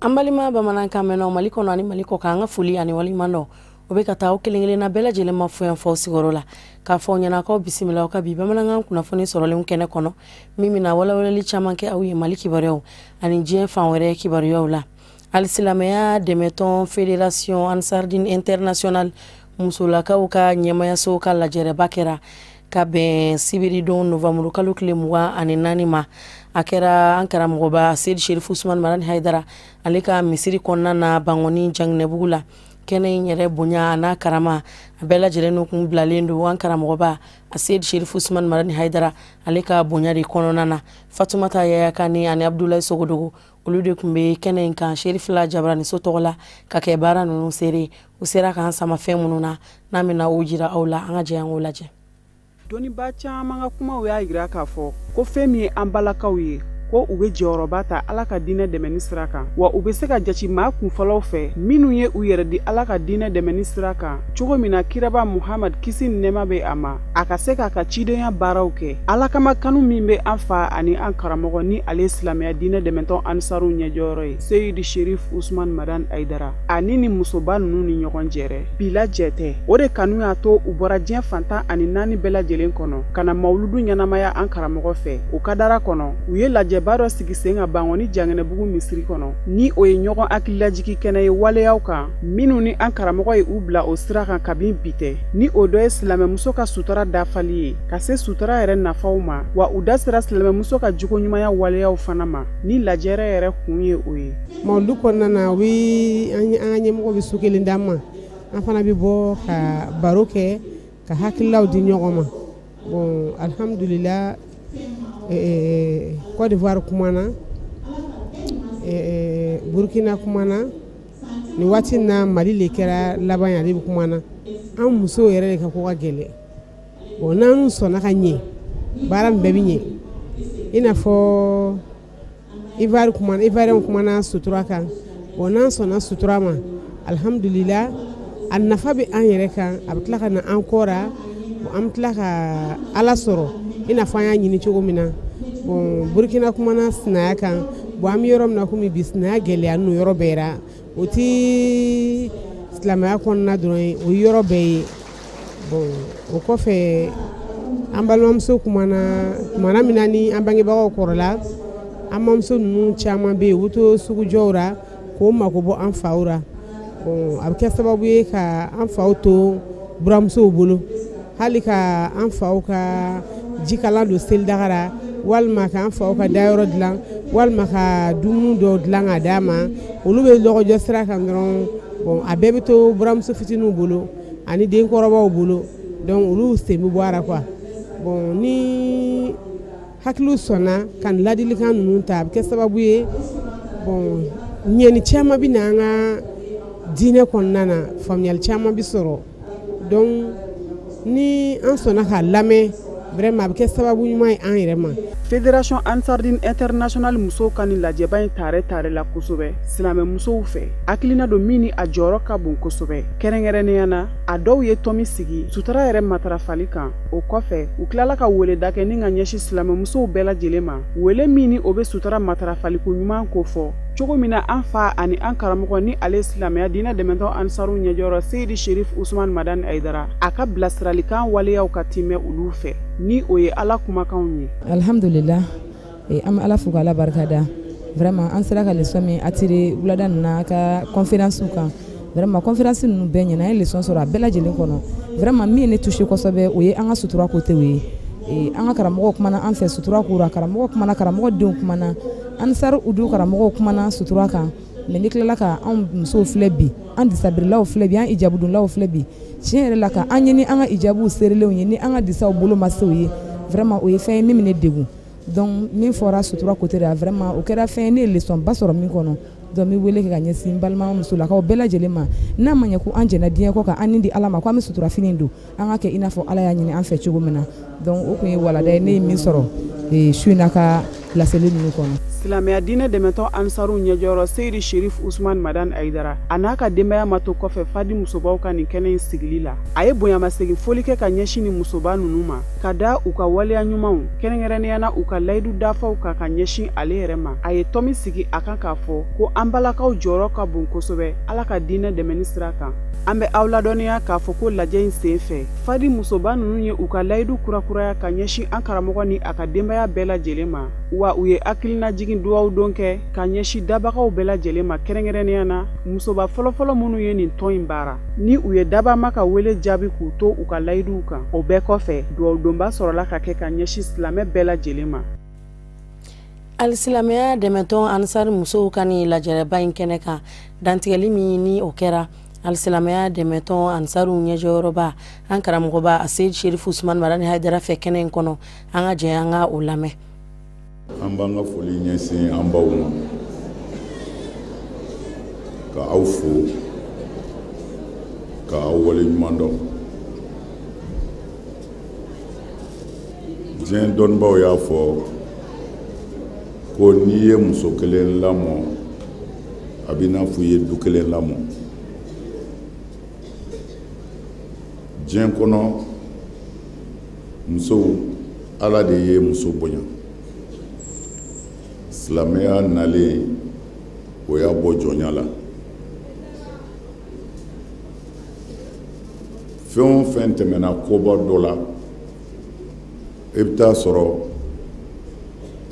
An balima bamanankan mɛnnaw, Mali kɔnɔ ani Mali kɔ kan, an ka foli ani waleɲuman dɔn, o bɛ ka taa aw kelen kelenna bɛɛ lajɛlen ma fo yan fɔ sigiyɔrɔ la, k'a fɔ aw ɲɛna k'aw bisimila aw ka bi bamanankan kunnafoni sɔrɔlenw kɛnɛ kɔnɔ, min bɛna walawalali caman kɛ aw ye Mali kibaruyaw ani diɲɛ fan wɛrɛ kibaruyaw la. Alisilamɛya dɛmɛtɔn Fédération Ansardine International musolakaw ka ɲɛmayaso ka lajɛrɛba kɛra ka bɛn sibiridon novanburu kalo tile 24 ma. A kɛra an karamɔgɔba Seyidi Serifu Usumani Marani Hayidara ale ka misiri kɔnɔna na, Bangɔni Janginɛbugu la. Kɛnɛ in yɛrɛ bonya a n'a karama, a bɛɛ lajɛlen kun bilalen don an karamɔgɔba Seyidi Serifu Usumani Marani Hayidara ale ka bonya de kɔnɔna na. Fatumata Yaya Kane ani Abudulayi Sogodogo, olu de tun bɛ kɛnɛ in kan Serifila Jabaraniso tɔgɔ la ka kɛ baara ninnu seere. U sera k'an sama fɛn minnu na, n'an bɛna o jira aw la, an ka jɛ an k'o lajɛ. Dɔnnibaa caman ka kumaw y'a jira k'a fɔ ko fɛn min ye an balakaw ye, ko u bɛ jɔyɔrɔba ta Ala ka diinɛ dɛmɛni sira kan, wa u bɛ se ka jate maa kunfɔlɔw fɛ minnu ye u yɛrɛ di Ala ka diinɛ dɛmɛni sira kan, cogo min na kiraba Muhamad, kisi ni nɛɛma bɛ a ma, a ka se k'a ka cidenya baaraw kɛ. Ala kama kanu min bɛ an fa ani an karamɔgɔ, ni ale silamɛya diinɛ dɛmɛtɔn Ansaruw ɲɛjɔyɔrɔ ye, Seyidi Sherif Usman Madan Ayidara, ani ni musoba ninnu ni ɲɔgɔn jɛrɛ bila jɛ tɛ, o de kanu y'a to u bɔra diɲɛ fan 14 bɛɛ lajɛlen kɔnɔ ka na mawuludu ɲɛnamaya an karamɔgɔ fɛ o kadara kɔnɔ. U ye lajɛba dɔ sigi sen kan Bangɔni Janginɛbugu misiri kɔnɔ, ni o ye ɲɔgɔn hakililajigi kɛnɛ ye waleyaw kan minnu ni an karamɔgɔ ye u bila o sira kan kabini bi tɛ, ni o dɔ ye silamɛmuso ka sutura dafali ye, ka se sutura yɛrɛ nafaw ma, wa u da sera silamɛmuso ka jogoɲumanya waleyaw fana ma, ni lajɛrɛ yɛrɛ kun ye o ye. Mawuludu kɔnɔna na, u bɛ an ka ɲɛmɔgɔ bɛ su kelen d'an ma, an fana bɛ bɔ ka baro kɛ, ka hakililaw di ɲɔgɔn ma. Bon, alhamdulillah, Côte d'Ivoire kumana, Burkina kumana, nin waati in na Mali le kɛra laban ye, ale bɛ kumana. An musow yɛrɛ de ka ko ka gɛlɛn. Bon, n'an sɔnna ka ɲɛ, baara nin bɛɛ bɛ ɲɛ. I n'a fɔ Ivoire kumana, Ivoirien kumana sutura kan. Bon, n'an sɔnna sutura ma, alhamdulillah, a nafa bɛ an yɛrɛ kan, a bɛ tila ka na an kɔ la, an bɛ tila ka Ala sɔrɔ i n'a fɔ an y'a ɲini cogo min na. Bon, Burkina kumana sinaya kan. Bon, an bɛ yɔrɔ min na komi bi, sinaya gɛlɛya n'o yɔrɔ bɛɛ la, o ti silamɛya kɔnɔna dɔrɔn ye, o ye yɔrɔ bɛɛ ye. Bon, o kɔfɛ, an balimamuso kumana tumana min na ni an bangebagaw kɔrɔla, an bamuso ninnu caman bɛ yen, u bɛ to sugujɔw la k'o mako bɔ an faw la. Bon, a bɛ kɛ sababu ye ka an faw to buramusow bolo, hali ka an faw ka jikalan don selidaga la, walima k'an faw ka dayɔrɔ dilan, walima ka dumuni dɔw dilan k'a d'a ma. Olu bɛ lɔgɔjɔ sira kan dɔrɔn. Bon, a bɛɛ bɛ to buramuso fitininw bolo ani denkɔrɔbaw bolo, donc olu sen bɛ bɔ a la quoi. Bon, ni hakiliw sɔnna ka nin ladilikan ninnu ta, a bɛ kɛ sababu ye, bon, ɲɛni caman bɛ na an ka diinɛ kɔnɔna na, faamuyali caman bɛ sɔrɔ. Donc ni an sɔnna k'a lamɛn, vraiment, a bɛ kɛ sababu ɲuman ye an yɛrɛ ma. Fédération Ansardine International musow ka nin lajɛba in tare tare la kosɛbɛ silamɛ musow fɛ. Hakilina don min ni a jɔyɔrɔ ka bon kosɛbɛ. Kɛrɛnkɛrɛnnenya na, a dɔw ye tɔmi sigi sutura yɛrɛ matarafali kan. O kɔfɛ, u tilala ka weleda kɛ ni ka ɲɛsin silamɛ musow bɛɛ lajɛlen ma, wele min ni o bɛ sutura matarafaliko ɲuman ko fɔ, cogo min na an fa ani an karamɔgɔ, ni ale silamɛya diinɛ dɛmɛtɔ Ansaru ɲɛjɔyɔrɔ Seyidi Sherif Usman Madani Ayidara, a ka bilasiralikan waleyaw ka timɛ olu fɛ, ni o ye Ala kumakanw ye. Alhamdulillah, an bɛ Ala fo k'Ala barika da. Vraiment, an sera ka leçon min attirer wulada nin na ka conférence kan, vraiment, conférence ninnu bɛɛ ɲɛna, an ye leçon sɔrɔ a bɛɛ lajɛlen kɔnɔ. Vraiment, min ye ne touché kosɛbɛ, o ye an ka sutura côté ye. An ka karamɔgɔw kumana an fɛ sutura ko la, karamɔgɔ kumana, karamɔgɔ denw kumana, Ansar Udu karamɔgɔw kumana sutura kan. Mais ni tilala ka anw musow filɛ bi, an disabirilaw filɛ bi, an ijabudonlaw filɛ bi, tiɲɛ yɛrɛ la, ka an ɲini an ka ijabuw seerelenw ye, ni an ka disaw bolo ma se o ye, vraiment, o ye fɛn ye min bɛ ne degun. Donc min fɔra sutura côté la, vraiment, o kɛra fɛn ye ne ye leçon ba sɔrɔ min kɔnɔ. Donc n bɛ wele kɛ ka ɲɛsin n balima musolakaw bɛɛ lajɛlen ma. N'a ma ɲɛ ko an jɛnna diɲɛ kɔ ka an ni di Ala ma ko an bɛ sutura fini don, an ka kɛ i n'a fɔ Ala y'a ɲini an fɛ cogo min na. Donc o tun ye walanda ye ne ye min sɔrɔ su in na ka laseli ninnu kɔnɔ. Silamɛya diinɛ dɛmɛtɔn Ansaru ɲɛjɔyɔrɔ Seyidi Sherif Usman Madani Hayidara, a n'a ka denbaya ma to kɔfɛ Fadi musobaw ka nin kɛnɛ in sigili la. A ye bonyamasegin foli kɛ ka ɲɛsin nin musoba ninnu ma, ka da u ka waleya ɲumanw, kɛrɛnkɛrɛnnenya na u ka layidu dafaw kan ka ɲɛsin ale yɛrɛ ma. A ye tɔmi sigi a kan k'a fɔ ko an balakaw jɔyɔrɔ ka bon kosɛbɛ Ala ka diinɛ dɛmɛni sira kan. An bɛ aw ladɔnniya k'a fɔ ko lajɛ in sen fɛ, Fadi musoba ninnu ye u ka layidu kurakuraya ka ɲɛsin an karamɔgɔ ni a ka denbaya bɛɛ lajɛlen ma, wa u ye hakilinajigin duwawudon kɛ ka ɲɛsin dabagaw bɛɛ lajɛlen ma, kɛrɛnkɛrɛnnenya na musoba fɔlɔfɔlɔ minnu ye nin tɔn in baara, ni u ye dabama ka wele jaabi k'u to u ka layiduw kan. O bɛɛ kɔfɛ, duwawudonba sɔrɔla ka kɛ ka ɲɛsin silamɛ bɛɛ lajɛlen ma. Alisilamɛya dɛmɛtɔn Ansari musow ka nin lajɛrɛba in kɛnɛ kan, dantigɛli min ni o kɛra alisilamɛya dɛmɛtɔn Ansaru ɲɛjɔyɔrɔba an karamɔgɔba Seyidi Sherif Usman Madani Hayidara fɛ kɛnɛ in kɔnɔ. An ka jɛ an ka o lamɛn. An b'an ka foli ɲɛsin an baw ma, ka aw fo, ka aw waleɲuman dɔn. Diɲɛ dɔnnibaaw y'a fɔ ko n'i ye muso kelen lamɔ, a b'i n'a fɔ i ye du kelen lamɔ. Diɲɛ kɔnɔ musow, Ala de ye muso bonya. Silamɛya nalen, o y'a bɔ jɔnya la. Fɛn o fɛn tɛmɛna koba dɔ la, i bɛ taa sɔrɔ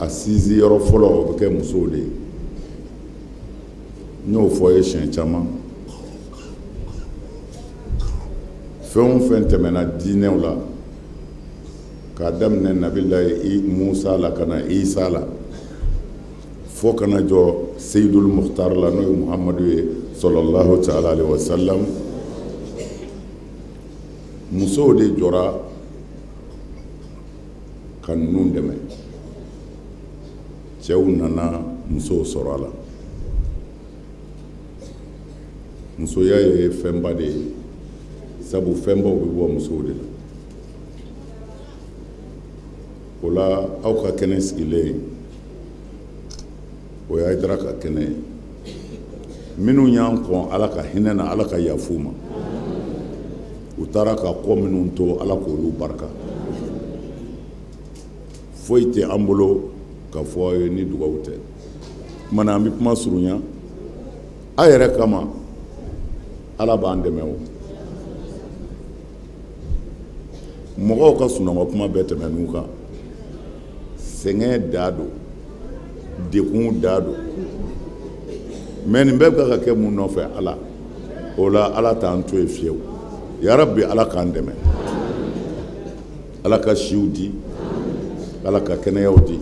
a sinsin yɔrɔ fɔlɔ o bɛ kɛ musow de ye. N y'o fɔ ye siɲɛ caman. Fɛn o fɛn tɛmɛna diinɛw la, k'a daminɛ Nabilayi Musa la ka na Isa la, fo ka na jɔ Seyidul Mukhtar la, n'o ye Muhamadu ye sallallahu ta'ala alaihi wa sallam, musow de jɔra ka ninnu dɛmɛ. Cɛw nana musow sɔrɔ a la. Musoya ye fɛnba de ye, sabu fɛnbaw bɛ bɔ musow de la. O la aw ka kɛnɛ sigilen, o ye Hayidara ka kɛnɛ ye. Minnu y'an kɔn, Ala ka hinɛ na, Ala ka yafu ma. U taara ka kɔ minnu to, Ala k'olu barika. Foyi tɛ an bolo ka fɔ aw ye ni dugawu tɛ. Kuma na an bɛ kuma surunya a yɛrɛ kama, Ala b'an dɛmɛ. O mɔgɔw ka sunɔgɔ kuma bɛɛ tɛmɛn'u kan. Sɛgɛn da don, dekun da don, mɛ nin bɛɛ bɛ ka kɛ mun nɔfɛ? Ala. O la Ala t'an to yen fiyewu. Yarabi, Ala k'an dɛmɛ, Ala ka siw di, Ala ka kɛnɛyaw di.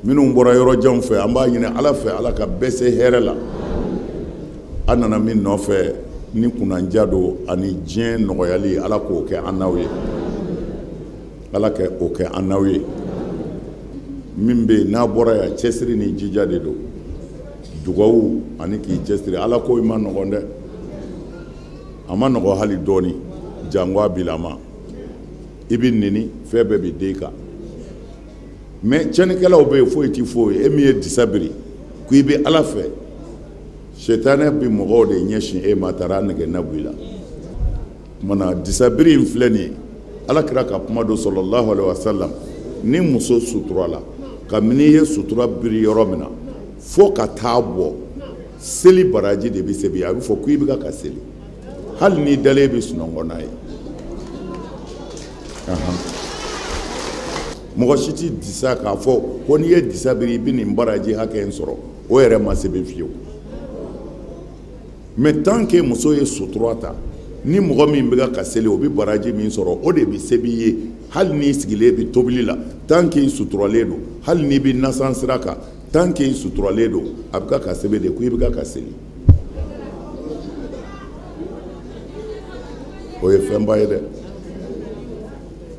Minnu bɔra yɔrɔ janw fɛ, an b'a ɲini Ala fɛ, Ala ka bɛɛ se hɛrɛ la. An nana min nɔfɛ ni kunnanja don ani diɲɛ nɔgɔyali, Ala k'o kɛ an n'aw ye, Ala kɛ o kɛ an n'aw ye. Min bɛ yen n'a bɔra yan, cɛsiri ni jija de don, dugawu ani k'i cɛsiri. Ala ko i ma nɔgɔn dɛ, a ma nɔgɔn hali dɔɔni, jango a bilama. I bɛ neni, fɛn bɛɛ bɛ den kan, mɛ tiɲɛnikɛlaw bɛ yen, foyi tɛ foyi ye. E min ye disa biri ko i bɛ Ala fɛ, sɛtanɛ bɛ mɔgɔw de ɲɛsin e ma, taara nɛgɛ na bɔ i la. Tuma na disabiri in filɛ nin ye, Ala kira ka kuma don sallallahu alaihi wa sallam, ni muso sutura la, kabini i ye sutura biri yɔrɔ min na fo ka taa bɔ, seli baraji de bɛ sɛbɛn. A bɛ fɔ ko i bɛ ka seli hali n'i dalen bɛ sunɔgɔ n'a ye. Mɔgɔ si tɛ disa k'a fɔ ko n'i ye disa biri i bɛ nin baraji hakɛ in sɔrɔ, o yɛrɛ ma sɛbɛn fiyewu. Mais tant que muso ye sutura ta, ni mɔgɔ min bɛ ka seli, o bɛ baraji min sɔrɔ, o de bɛ sɛbɛn i ye. Hali n'i sigilen bɛ tobili la, tant que i suturalen don, hali n'i bɛ nasan sira kan, tant que i suturalen don, a bɛ ka sɛbɛn de ko i bɛ ka seli. O ye fɛnba ye dɛ.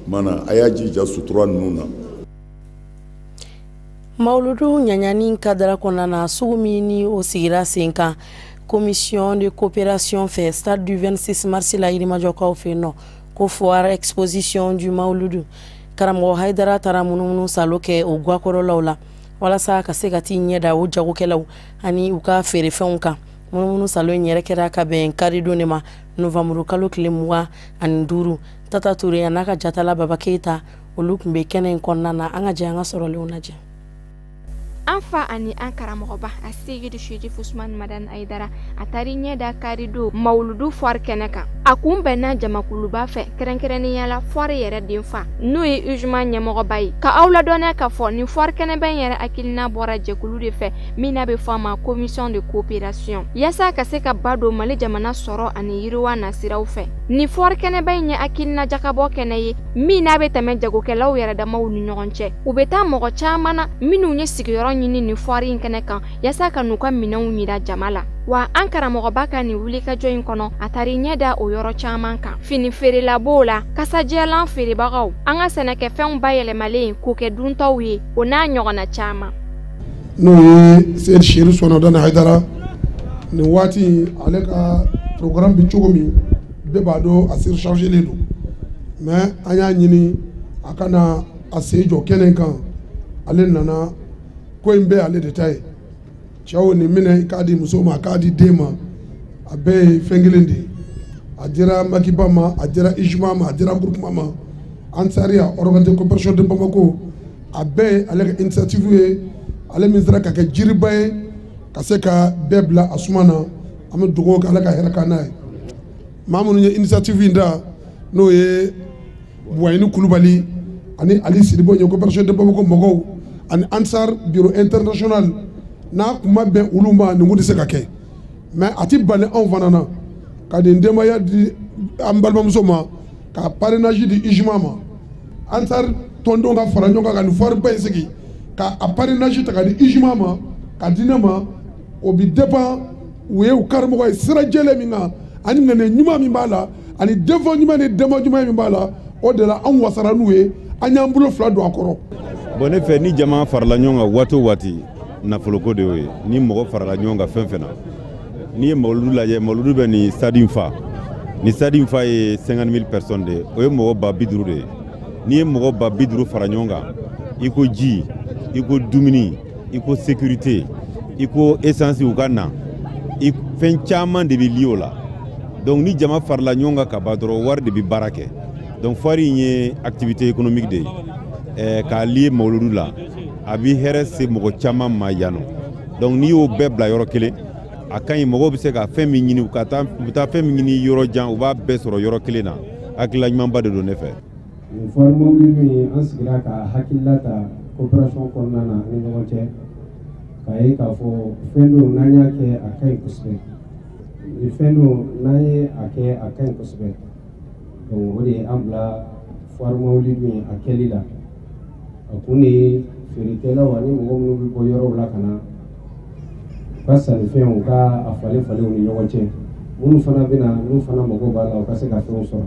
Mana a y'a jija sutura ninnu na. Mawuludu ɲaɲani kadara kɔnɔna na, sugu min ni o sigira sen kan commission de coopération fɛ stade du 26 mars la Yirimajɔkaw fɛ yen nɔ, ko foire exposition du Mawuludu, karamɔgɔ Hayidara taara munumunu salo kɛ o gakɔrɔlaw la. walasa ka se ka t'i ɲɛ da o jagokɛlaw ani u ka feerefɛnw kan. Munumunu salo in yɛrɛ kɛra ka bɛn karidon de ma, novanburu kalo tile 25. Tata Ture a n'a ka jatala Baba Keyita, olu tun bɛ kɛnɛ in kɔnɔna na. An ka jɛ an ka sɔrɔlenw lajɛ. An fa ani an karamɔgɔba a Seyidu Sherif Usman Madani Hayidara, a taar'i ɲɛ da karidon Mawuludu foire kɛnɛ kan. A kun bɛnna jamakuluba fɛ, kɛrɛnkɛrɛnnenya la foire yɛrɛ denfa, n'o ye UJMA ɲɛmɔgɔba ye. Ka aw ladɔnniya k'a fɔ nin foire kɛnɛba in yɛrɛ hakilina bɔra jɛkulu de fɛ min n'a bɛ fɔ a ma commission de coopération, yaasa ka se ka ba don Mali jamana sɔrɔ ani yiriwa nasiraw fɛ. Nin foire kɛnɛba in ye hakilina jakabɔ kɛnɛ ye min n'a bɛ tɛmɛ jagokɛlaw yɛrɛ damaw ni ɲɔgɔn cɛ. U bɛ taa mɔgɔ caman na minnu ye sigiyɔrɔ ɲini nin foire in kɛnɛ kan yaasa ka n'u ka minɛnw yira jama la. Wa an karamɔgɔba ka nin wulikajɔ in kɔnɔ, a taar'i ɲɛ da o yɔrɔ caman kan. Fini feerela b'o la, kasadiyalan feerebagaw, an ka sɛnɛkɛfɛnw bayɛlɛmalen k'o kɛ duntaw ye, o n'a ɲɔgɔnna caman. N'o ye Seyidi Sherif Madani Hayidara, nin waati ale ka programme bɛ cogo min, bɛɛ b'a dɔn a surchargé don, mais an y'a ɲini a ka na a sen jɔ kɛnɛ kan. Ale nana, ko in bɛɛ ale de ta ye. Cɛw nin minɛ k'a di muso ma, k'a di den ma, a bɛɛ ye fɛn kelen de ye. A dira Makiba ma, a dira UJMA ma, a dira groupement ma, Ansariya organisé coopération de Bamako, a bɛɛ ye ale ka initiative ye. Ale min sera ka kɛ jiriba ye ka se ka bɛɛ bila a suma na. An bɛ dugawu kɛ Ala ka hɛrɛ k'an n'a ye. Maa minnu ye initiative in da, n'o ye Buwayini Kulubali ani Ali Sidibo ye coopération de Bamako mɔgɔw ani Ansar bureau international, n'a kun ma bɛn olu ma, nin kun tɛ se ka kɛ. Mais a ti bali anw fana na ka nin denbaya di an balimamuso ma, ka parrainage di UJMA ma. Ansar tɔndenw ka fara ɲɔgɔn kan ka nin foire ba in sigi, ka a parrainage ta ka di UJMA ma, ka di ne ma. O bi dépend u ye u karamɔgɔ ye sira jɛlen min kan, ani ŋaniya ɲuman min b'a la, ani denfa ɲuman ni denba ɲuman min b'a la, o de la anw wasara n'u ye, an y'an bolo fila don a kɔrɔ. Bon, ne fɛ, ni jama farala ɲɔgɔn kan waati o waati, nafoloko de y'o ye. Ni mɔgɔ farala ɲɔgɔn kan fɛn fɛn na, n'i ye mawuludu lajɛ, mawuludu bɛ nin stade in fa. Nin stade in fa ye 50 000 personnes de ye, o ye mɔgɔ 50 000 de ye. N'i ye mɔgɔ 50 000 fara ɲɔgɔn kan, i ko ji, i ko dumuni, i ko sécurité, i ko essence, u ka na fɛn caman de bɛ lié o la. Donc ni jama farala ɲɔgɔn kan ka ban dɔrɔn, wari de bɛ baara kɛ. Donc foire in ye activité économique de ye. K'a lié mawuludu la, a bɛ hɛrɛ se mɔgɔ caman ma yan nɔ. Donc n'i y'o bɛɛ bila yɔrɔ kelen, a ka ɲi. Mɔgɔw bɛ se ka fɛn min ɲini, u ka taa, u bɛ taa fɛn min ɲini yɔrɔ jan, u b'a bɛɛ sɔrɔ yɔrɔ kelen na. Hakilila ɲumanba de don ne fɛ. Nin foire mawuludu in, an sigira ka hakilila ta coopération kɔnɔna na ni ɲɔgɔn cɛ, k'a ye k'a fɔ fɛn dɔw n'an y'a kɛ, a ka ɲi kosɛbɛ. Nin fɛn dɔw n'an ye a kɛ, a ka ɲi kosɛbɛ. Donc o de ye an bila foire mawuludu in a kɛli la. A kun de ye feerekɛlaw ani mɔgɔ minnu bɛ bɔ yɔrɔw la ka na u ka sannifɛnw, u ka a falen falen u ni ɲɔgɔn cɛ. Minnu fana bɛ na, n'u fana mago b'a la, u ka se ka fɛnw sɔrɔ.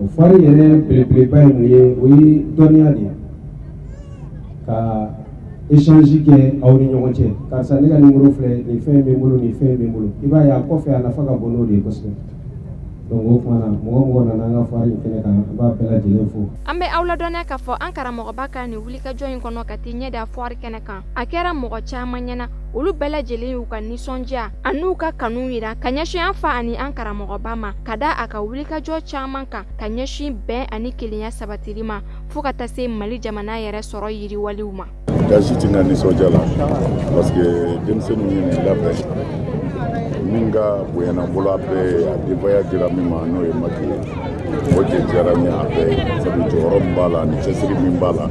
O foire yɛrɛ belebeleba ye mun ye? O ye dɔnniya de ye, ka échange kɛ aw ni ɲɔgɔn cɛ. Karisa, ne ka numéro filɛ, nin fɛn bɛ n bolo, nin fɛn bɛ n bolo. I b'a ye a kɔfɛ, a nafa ka bon n'o de ye kosɛbɛ. Donc o tuma na, mɔgɔ mɔgɔ nana an ka foire in kɛnɛ kan, an b'a bɛɛ lajɛlen fo. An bɛ aw ladɔnniya k'a fɔ an karamɔgɔba ka nin wulikajɔ in kɔnɔ ka t'i ɲɛ da foire kɛnɛ kan, a kɛra mɔgɔ caman ɲɛna. Olu bɛɛ lajɛlen y'u ka nisɔndiya an'u ka kanu yira ka ɲɛsin an fa ani an karamɔgɔba ma, ka da a ka wulikajɔ caman kan ka ɲɛsin bɛn ani kelenya sabatili ma, fɔɔ ka taa se Mali jamana yɛrɛ sɔrɔ yiriwaliw ma. Gasi ti n ka nisɔndiya la, parce que denmisɛnninw ye nin labɛn min ka bonyana n bolo, a bɛɛ ye a denbaya dira min ma, n'o ye Maki ye. O de diyara n ye a bɛɛ ye, sabu jɔyɔrɔ min b'a la ani cɛsiri min b'a la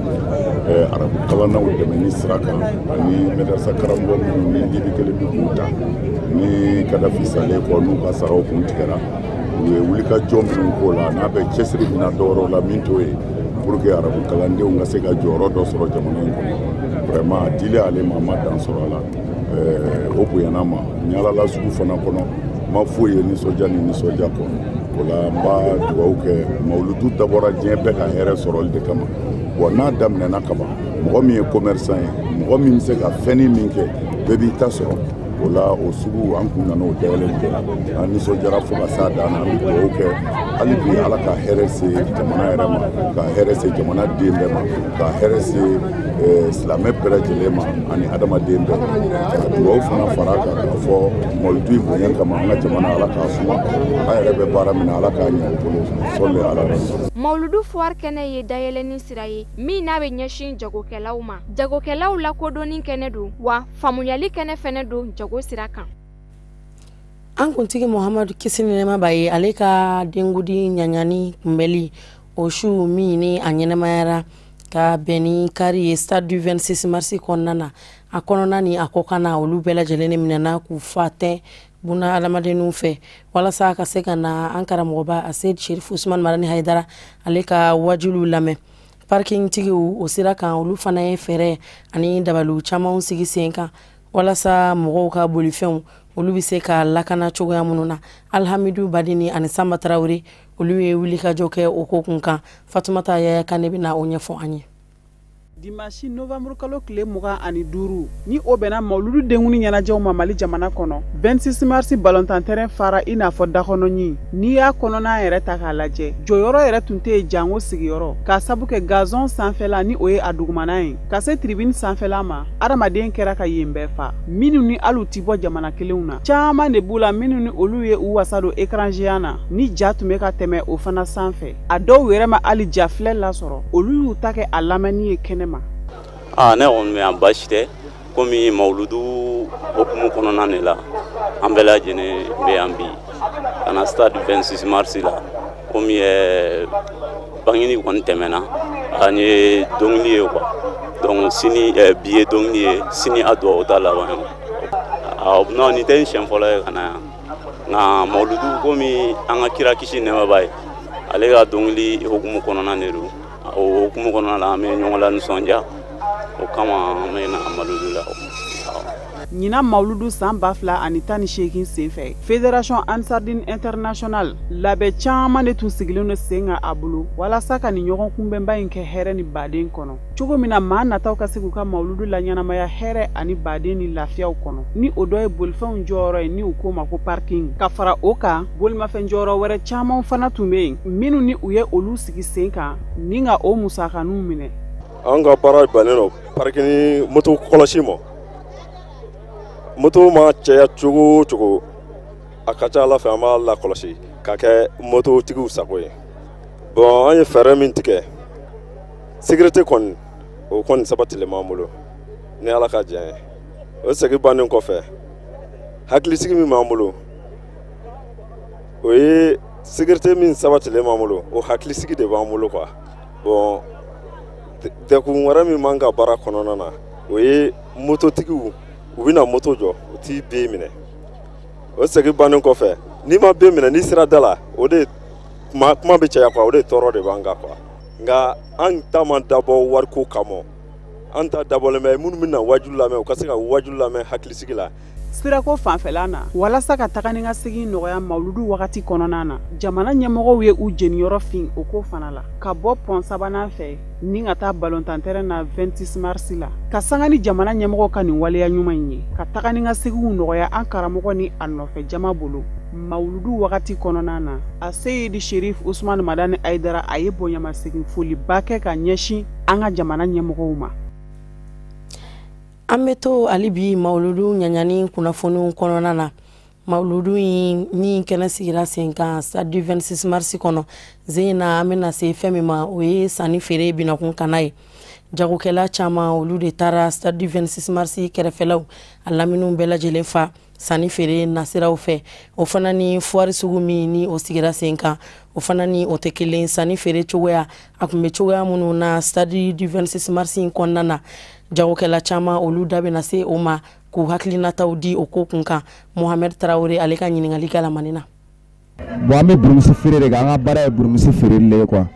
arabu kalannaw dɛmɛni sira kan, ani madarasa karamɔgɔ minnu ni libi kelen bɛ k'u ta ni Kadafi salen kɔ, n'u ka saraw kun tigɛra, u ye wulikajɔ minnu k'o la, n'a bɛ cɛsiri min na dɔwɛrɛw la min t'o ye, pour que arabu kalandenw ka se ka jɔyɔrɔ dɔ sɔrɔ jamana in kɔnɔ. Vraiment, a dilen ale ma, a ma dan sɔrɔ a la. O bonyana ma. N yaalala sugu fana kɔnɔ, n ma foyi ye nisɔndiya ni nisɔndiya kɔ. O la n b'a dugawu kɛ. Mawuludu dabɔra diɲɛ bɛɛ ka hɛrɛ sɔrɔli de kama. Bon, n'a daminɛna kaban, mɔgɔ min ye commerçant ye, mɔgɔ min bɛ se ka fɛnnin min kɛ, bɛɛ b'i ta sɔrɔ o la. O sugu, an kun nana o dayɛlɛli kɛ, an nisɔndiyara fo ka s'a dan na. An bɛ dugawu kɛ. Hali bi Ala ka hɛrɛ se jamana yɛrɛ ma, ka hɛrɛ se jamana den bɛɛ ma, ka hɛrɛ se silamɛ bɛɛ lajɛlen ma ani adamaden bɛɛ. Ka dugawu fana fara a kan k'a fɔ mawuludu in bonya kama an ka jamana Ala k'a suma, an yɛrɛ bɛ baara min na Ala k'a ɲɛ u bolo. Sɔli ala rasul. Mawuludu foire kɛnɛ ye dayɛlɛnni sira ye min n'a bɛ ɲɛsin jagokɛlaw ma. Jagokɛlaw lakodɔnni kɛnɛ don, wa faamuyali kɛnɛ fɛnɛ don jago sira kan. An kuntigi Muhamadu, kisi ni nɛɛma b'a ye, ale ka denkudi ɲaɲani kunbɛli o su min ni a ɲɛnɛmayara ka bɛn ni kari ye stade du 26 mars kɔnɔna na, a kɔnɔna ni a kɔkan na, olu bɛɛ lajɛlen de minɛna k'u fa tɛ buna adamadenninw fɛ walasa ka se ka na an karamɔgɔba Aseyid Sherif Usman Madani Hayidara ale ka wajuliw lamɛn. Parking tigiw o sira kan, olu fana ye fɛɛrɛ ani dabaliw camanw sigi sen kan walasa mɔgɔw ka bolifɛnw olu bɛ se ka lakana cogoya minnu na. Alhamidu Badini ani Samba Tarawele, olu ye wulikajɔ kɛ o ko kun kan. Fatumata Yaya Kane bɛna o ɲɛfɔ an ye. Dimanche novembre kalo tile 25, ni o bɛnna mawuludu denkuni ɲɛnajɛw ma Mali jamana kɔnɔ, 26 mars balontan terrain fara i n'a fɔ dakɔnɔɲin. N'i y'a kɔnɔna yɛrɛ ta k'a lajɛ, jɔyɔrɔ yɛrɛ tun tɛ yen janko sigiyɔrɔ, k'a sabu kɛ gazon sanfɛla ni o ye a dugumana ye ka se tribune sanfɛla ma, adamaden kɛra ka yen bɛɛ fa. Minnu ni hali u ti bɔ jamana kelenw na, caman de b'u la minnu ni olu ye u wasa don écran géant na ni ja tun bɛ ka tɛmɛ o fana sanfɛ. A dɔw yɛrɛ ma hali ja filɛ lasɔrɔ, olu y'u ta kɛ a lamɛnni ye kɛnɛ ma. Aa, ne kɔni bɛ yan, baasi tɛ. Komi mawuludu hokumu kɔnɔna de la, an bɛɛ lajɛlen bɛ yan bi ka na stade 26 mars la. Komi bangini kɔni tɛmɛna, an ye dɔnkili ye quoi, donc sini bi ye dɔnkili ye, sini a dugawu ta laban ye. Non, nin tɛ n siɲɛ fɔlɔ ye ka na yan, nka mawuludu, komi an ka kira kisi nɛɛma b'a ye, ale ka dɔnkili hokumu kɔnɔna de don. O hokumu kɔnɔna la, an bɛ ɲɔgɔn la nisɔndiya, o kama an bɛ na mawuludu la. Ɲinan mawuludu san 2018 senfɛ, Fédération Ansardine International labɛn caman de tun sigilen don sen kan a bolo walasa ka nin ɲɔgɔn kunbɛnba in kɛ hɛrɛ ni baden kɔnɔ, cogo min na maa nataw ka se k'u ka mawuludu laɲɛnamaya hɛrɛ ani baden ni lafiyaw kɔnɔ, ni o dɔ ye bolifɛnw jɔyɔrɔ ye ni u k'o ma ko parking. Ka fara o kan, bolimafɛn jɔyɔrɔ wɛrɛ caman fana tun bɛ yen minnu ni u ye olu sigi sen kan ni ka o musakaninw minɛ. An ka baara bannen don parking moto kɔlɔsi ma. Moto ma caya cogo o cogo, a ka ca Ala fɛ an b'a lakɔlɔsi k'a kɛ mototigiw sago ye. Bon, an ye fɛɛrɛ min tigɛ, sécurité kɔni, o kɔni sabatilen b'an bolo ni Ala ka diɲɛ ye. O segin bannen kɔfɛ, hakilisigi min b'an bolo, o ye sécurité min sabatilen b'an bolo, o hakilisigi de b'an bolo quoi. Bon, degun wɛrɛ min b'an ka baara kɔnɔna na, o ye mototigiw, u bɛna moto jɔ, u t'i ben minɛ. O segin bannen kɔfɛ, n'i ma ben minɛ, n'i sera da la, o de kuma bɛ caya quoi, o de tɔɔrɔ de b'an kan quoi. Nka an ta ma dabɔ wariko kama, an ta dabɔlen bɛ minnu bɛna wajulu lamɛn, u ka se ka wajulu lamɛn hakilisigi la. Sirako fanfɛla na, walasa ka taga ni ka segin nɔgɔya mawuludu wagati kɔnɔna na, jamana ɲɛmɔgɔw ye u jeniyɔrɔ fin o ko fana la, ka bɔ pɔn sabanan fɛ ni ka taa balontan terrain na 26 mars la, ka sanga ni jamana ɲɛmɔgɔw ka nin waleya ɲuman in ye ka taga ni ka seginw nɔgɔya an karamɔgɔ ni a nɔfɛ jama bolo mawuludu wagati kɔnɔna na. A Seyidi Sherif Usman Madani Hayidara, a ye bonyamasegin foliba kɛ ka ɲɛsin an ka jamana ɲɛmɔgɔw ma. An bɛ to hali bi mawuludu ɲaɲani kunnafoniw kɔnɔna na. Mawuludu in min kɛnɛ sigira sen kan stade du 26 mars kɔnɔ zen na, an bɛna se fɛn min ma, o ye sanni feere binakun kana ye. Jagokɛla caman, olu de taara stade du 26 mars kɛrɛfɛlaw a laminiw bɛɛ lajɛlen fa sanni feere nasiraw fɛ. O fana ni foire sugu min ni o sigira sen kan, o fana ni o tɛ kelen. Sanni feere cogoya a tun bɛ cogoya minnu na stade du 26 mars in kɔnɔna na, jagokɛla caman, olu da bɛna se o ma k'u hakilinataw di o ko kun kan. Mohamed Tarawele, ale ka ɲininkali kalamani na. Bon, an bɛ burumusi feere de kɛ, an ka baara ye burumusi feereli de ye quoi.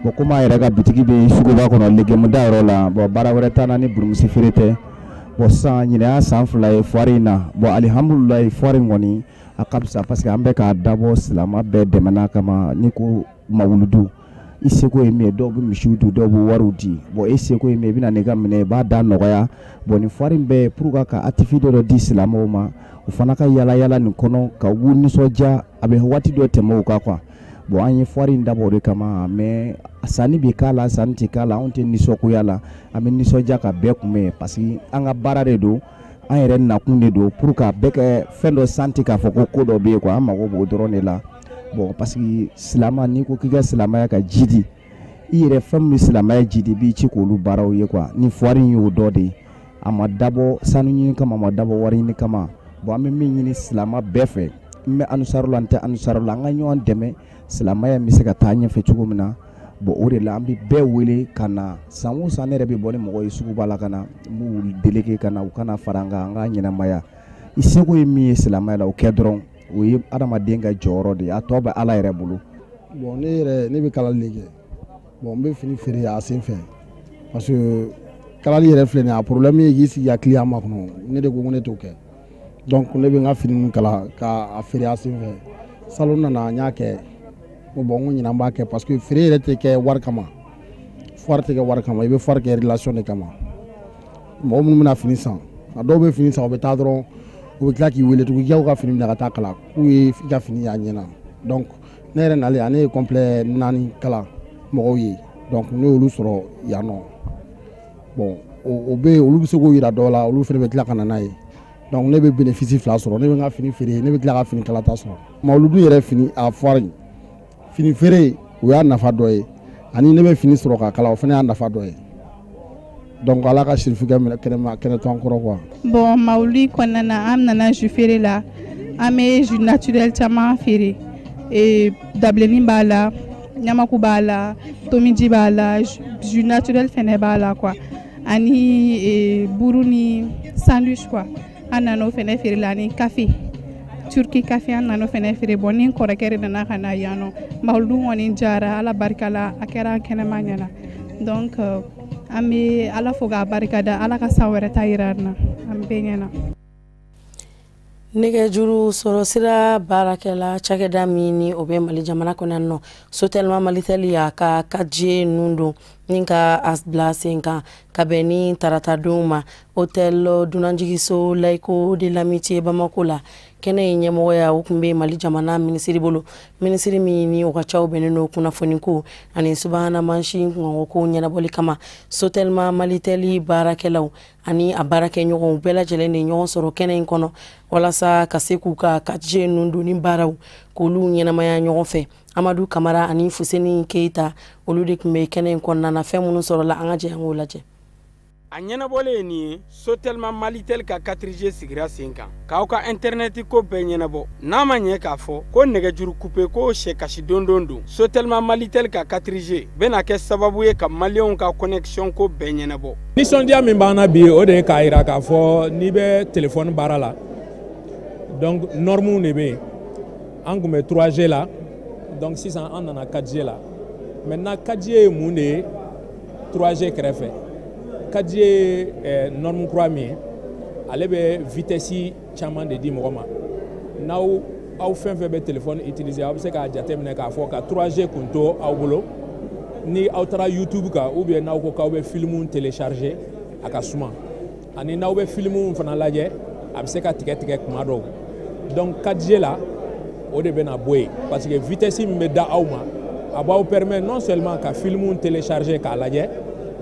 Bon, komi an yɛrɛ ka bitigi bɛ suguba kɔnɔ légume da yɔrɔ la, bon, baara wɛrɛ t'an na ni burumusi feere tɛ. Bon, sisan ɲinɛ y'a san 2 ye foire in na. Bon, alihamudulilayi, foire in kɔni a ka fisa, parce que an bɛ k'a dabɔ silamɛ bɛɛ dɛmɛna kama. Ni ko mawuludu, i seko ye min ye, dɔw bɛ misiw di, dɔw bɛ wariw di. Bon, e seko ye min ye, i bɛ na n'i ka minɛ, i b'a da nɔgɔya. Bon, nin foire in bɛɛ pour que ka activité dɔ di silamɛw ma, u fana ka yala yala nin kɔnɔ ka u nisɔndiya, a bɛ waati dɔ tɛmɛ u kan quoi. Bon, an ye foire in dabɔ o de kama, mais sanni bɛ k'a la, sanni tɛ k'a la, anw tɛ nisɔngoya la, an bɛ nisɔndiya ka bɛɛ kunbɛn parce que an ka baara de don, an yɛrɛ nakun de don pour ka bɛɛ kɛ fɛn dɔ santi k'a fɔ ko ko dɔ bɛ yen quoi, an mago b'o dɔrɔn de la. Bon, parce que silama, n'i ko k'i ka silamɛya ka jidi, i yɛrɛ fɛn min bɛ silamɛya jidi, i b'i ci k'olu baaraw ye quoi. Ni foire in y'o dɔ de ye, a ma dabɔ sanu ɲini kama, a ma dabɔ wari ɲini kama. Bon, an bɛ min ɲini silama bɛɛ fɛ, n bɛ anusaru la, n tɛ anusaru la, an ka ɲɔgɔn dɛmɛ silamɛya bɛ se ka taa ɲɛfɛ cogo min na. Bon, o de la an bɛ bɛɛ wele ka na. San o san ne yɛrɛ bɛ bɔ ni mɔgɔ ye suguba la ka na, n b'u délégué ka na, u kana fara an kan, an ka ɲɛnamaya. I seko ye min ye silamɛya la, o kɛ dɔrɔn, o ye adamaden ka jɔyɔrɔ de ye, a tɔ bɛ Ala yɛrɛ bolo. Bon, ne yɛrɛ ne bɛ kalali de kɛ. Bon, n bɛ fini feere a sen fɛ parce que kalali yɛrɛ filɛ nin ye, a problème ye k'i sigi ka client makɔnɔ. Ne de ko ko ne t'o kɛ, donc ne bɛ n ka fini kala k'a feere a sen fɛ. Salon nana, n y'a kɛ. Ko bon, n ko ɲinan b'a kɛ parce que feere yɛrɛ tɛ kɛ wari kama, foire tɛ kɛ wari kama, i bɛ foire kɛ relation de kama. Mɔgɔ minnu bɛna fini san, a dɔw bɛ fini san, u bɛ taa dɔrɔn, u bɛ tila k'i wele tugun k'i ka fini minɛ ka taa kala, k'u ye i ka fini y'a ɲɛna. Donc ne yɛrɛ nalen, ne ye complet 4 kala mɔgɔw ye, donc ne y'olu sɔrɔ yan nɔ. Bon, o bɛ yen, olu bɛ se k'o yira dɔw la, olu fana bɛ tila ka na n'a ye. Donc ne bɛ bénéfice 2 sɔrɔ, ne bɛ n ka fini feere, ne bɛ tila ka fini kalata sɔrɔ. Mawuludu yɛrɛ fini a foire fini feere, o y'a nafa dɔ ye, ani ne bɛ fini sɔrɔ ka kala, o fana y'a nafa dɔ ye. Donc Ala ka sirifu kɛ kɛnɛ to an kɔrɔ quoi. Bon, mawuli kɔnɔna na, an nana jus feere la, an bɛ jus naturel caman feere. Dabilennin b'a la, ɲamaku b'a la, tomiji b'a la, jus naturel fɛnɛ b'a la quoi, ani buru ni sandwich quoi. An nana o fɛnɛ feere la, ani café turki café, an nana o fɛnɛ feere. Bon, ni n kɔrɔkɛ de nana ka na yan nɔ, mawuludu kɔni jara, Ala barika la, a kɛra kɛnɛma ɲɛna. Donc an bɛ Ala fo k'a barika da, Ala ka san wɛrɛ ta yira an na, an bɛɛ ɲɛna. Nɛgɛjuru sɔrɔ sira baarakɛla cakɛda min ni o bɛ Mali jamana kɔnɔ yan nɔ, Sotelma Malitel y'a ka 4G nun don ni ka a bila sen kan ka bɛn ni taratadenw ma hôtel dunanjiginso Laïco de l'Amitié Bamako la. Kɛnɛ in ɲɛmɔgɔya o tun bɛ Mali jamana minisiri bolo, minisiri min ni o ka caw bɛnnen don kunnafoniko ani subahana mansin kunkanko ɲɛnabɔli kama. Sotelma Malitel baarakɛlaw ani a baarakɛɲɔgɔnw bɛɛ lajɛlen de ɲɔgɔn sɔrɔ kɛnɛ in kɔnɔ walasa ka se k'u ka 4G nun donni baaraw k'olu ɲɛnamaya ɲɔgɔn fɛ. Amadu Kamara ani Fuseni Keyita, olu de tun bɛ kɛnɛ in kɔnɔna na. Fɛn minnu sɔrɔla, an ka jɛ an k'o lajɛ. A ɲɛnabɔlen ye nin ye, Sotelma Malitel ka 4G sigira sen kan k'aw ka intɛrɛnɛti ko bɛɛ ɲɛnabɔ. N'a ma ɲɛ k'a fɔ ko nɛgɛjuru kupe ko sɛ kasi don don, Sotelma Malitel ka 4G bɛna kɛ sababu ye ka maliyɛnw ka connexion ko bɛɛ ɲɛnabɔ. Nisɔndiya min b'an na bi, o de ye k'a yira k'a fɔ n'i bɛ telefɔni baara la, donc norme de bɛ yen. An tun bɛ 3G la, donc sisan an nana 4G la. Maintenant 4G ye mun de ye 3G kɛrɛfɛ? 4G ye norme kura min ye, ale bɛ vitesse caman de di mɔgɔ ma. N'aw aw fɛn fɛn bɛ téléphone utiliser, aw bɛ se k'a jateminɛ k'a fɔ ka 3G kun to aw bolo, ni aw taara YouTube kan ou bien n'aw ko k'aw bɛ film télécharger, a ka suma, ani n'aw bɛ film fana lajɛ, a bɛ se ka tigɛ tigɛ kuma dɔw. Donc 4G la, o de bɛna bɔ yen parce que vitesse min bɛ da aw ma, a b'aw permet non seulement ka film télécharger k'a lajɛ,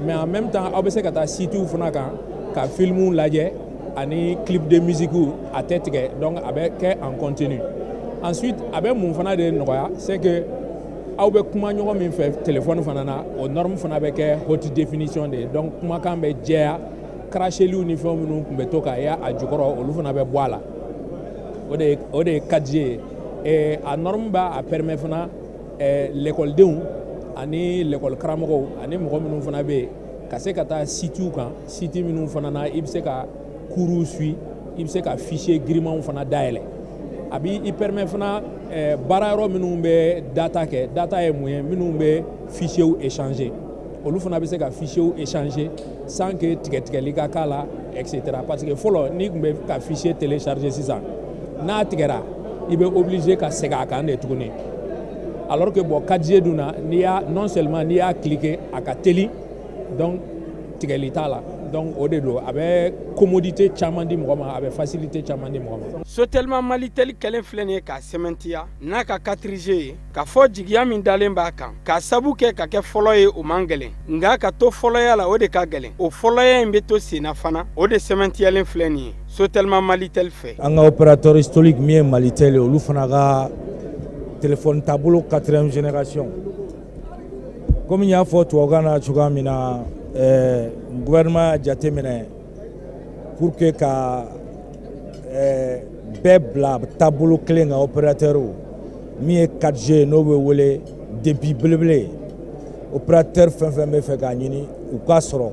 mais en même temps aw bɛ se ka taa sitew fana kan ka film lajɛ ani clip de musique, a tɛ tigɛ, donc a bɛ kɛ en continu. Ensuite, a bɛ mun fana de nɔgɔya? C'est que aw bɛ kuma ɲɔgɔn min fɛ téléphone fana na, o norme fana bɛ kɛ haute définition de ye, donc kumakan bɛ jɛya, cracheliw ni fɛn minnu tun bɛ to ka ye a jukɔrɔ, olu fana bɛ bɔ a la. O de ye 4G ye. Et a norme b'a permet fana l'écoledenw ani l'école karamɔgɔw ani mɔgɔ minnu fana bɛ yen ka se ka taa sitew kan, site minnu fana na i bɛ se ka cours suit, i bɛ se ka fichier girimanw fana dayɛlɛ. A b'i permet fana baara yɔrɔ minnu bɛ data kɛ, data ye mun ye, minnu bɛ fichierw échanger, olu fana bɛ se ka fichierw échanger sans que tigɛtigɛli ka k'a la, et cetera. Parce que fɔlɔ, n'i tun bɛ ka fichier télécharger sisan, n'a tigɛra, i bɛ obligé ka segin a kan de tuguni. Alors que bon, 4G dun na, n'i y'a non seulement n'i y'a cliquer, a ka teli, donc Tigɛli t'a la. Donc o de don, a bɛ commodité caman di mɔgɔ ma, a bɛ facilité caman di mɔgɔ ma. Sotelma Malitel kɛlen filɛ nin ye k'a sɛmɛntiya n'a ka 4G ye, k'a fɔ jigiya min dalen b'a kan, k'a sabu kɛ ka kɛ fɔlɔ ye, o man gɛlɛn, nka ka to fɔlɔya la, o de ka gɛlɛn. O fɔlɔya in bɛ to senna fana, o de sɛmɛntiyalen filɛ nin ye Sotelma Malitel fɛ. An ka opérateur historique min ye Malitel ye, olu fana ka téléphone taabolo 4e génération, komi n y'a fɔ tubabukan na cogoya min na, gouvernement y'a jateminɛ pour que ka bɛɛ bila taabolo kelen kan, opérateur min ye 4G, n'o bɛ wele débit belebele, opérateur fɛn fɛn bɛ fɛ k'a ɲini, u k'a sɔrɔ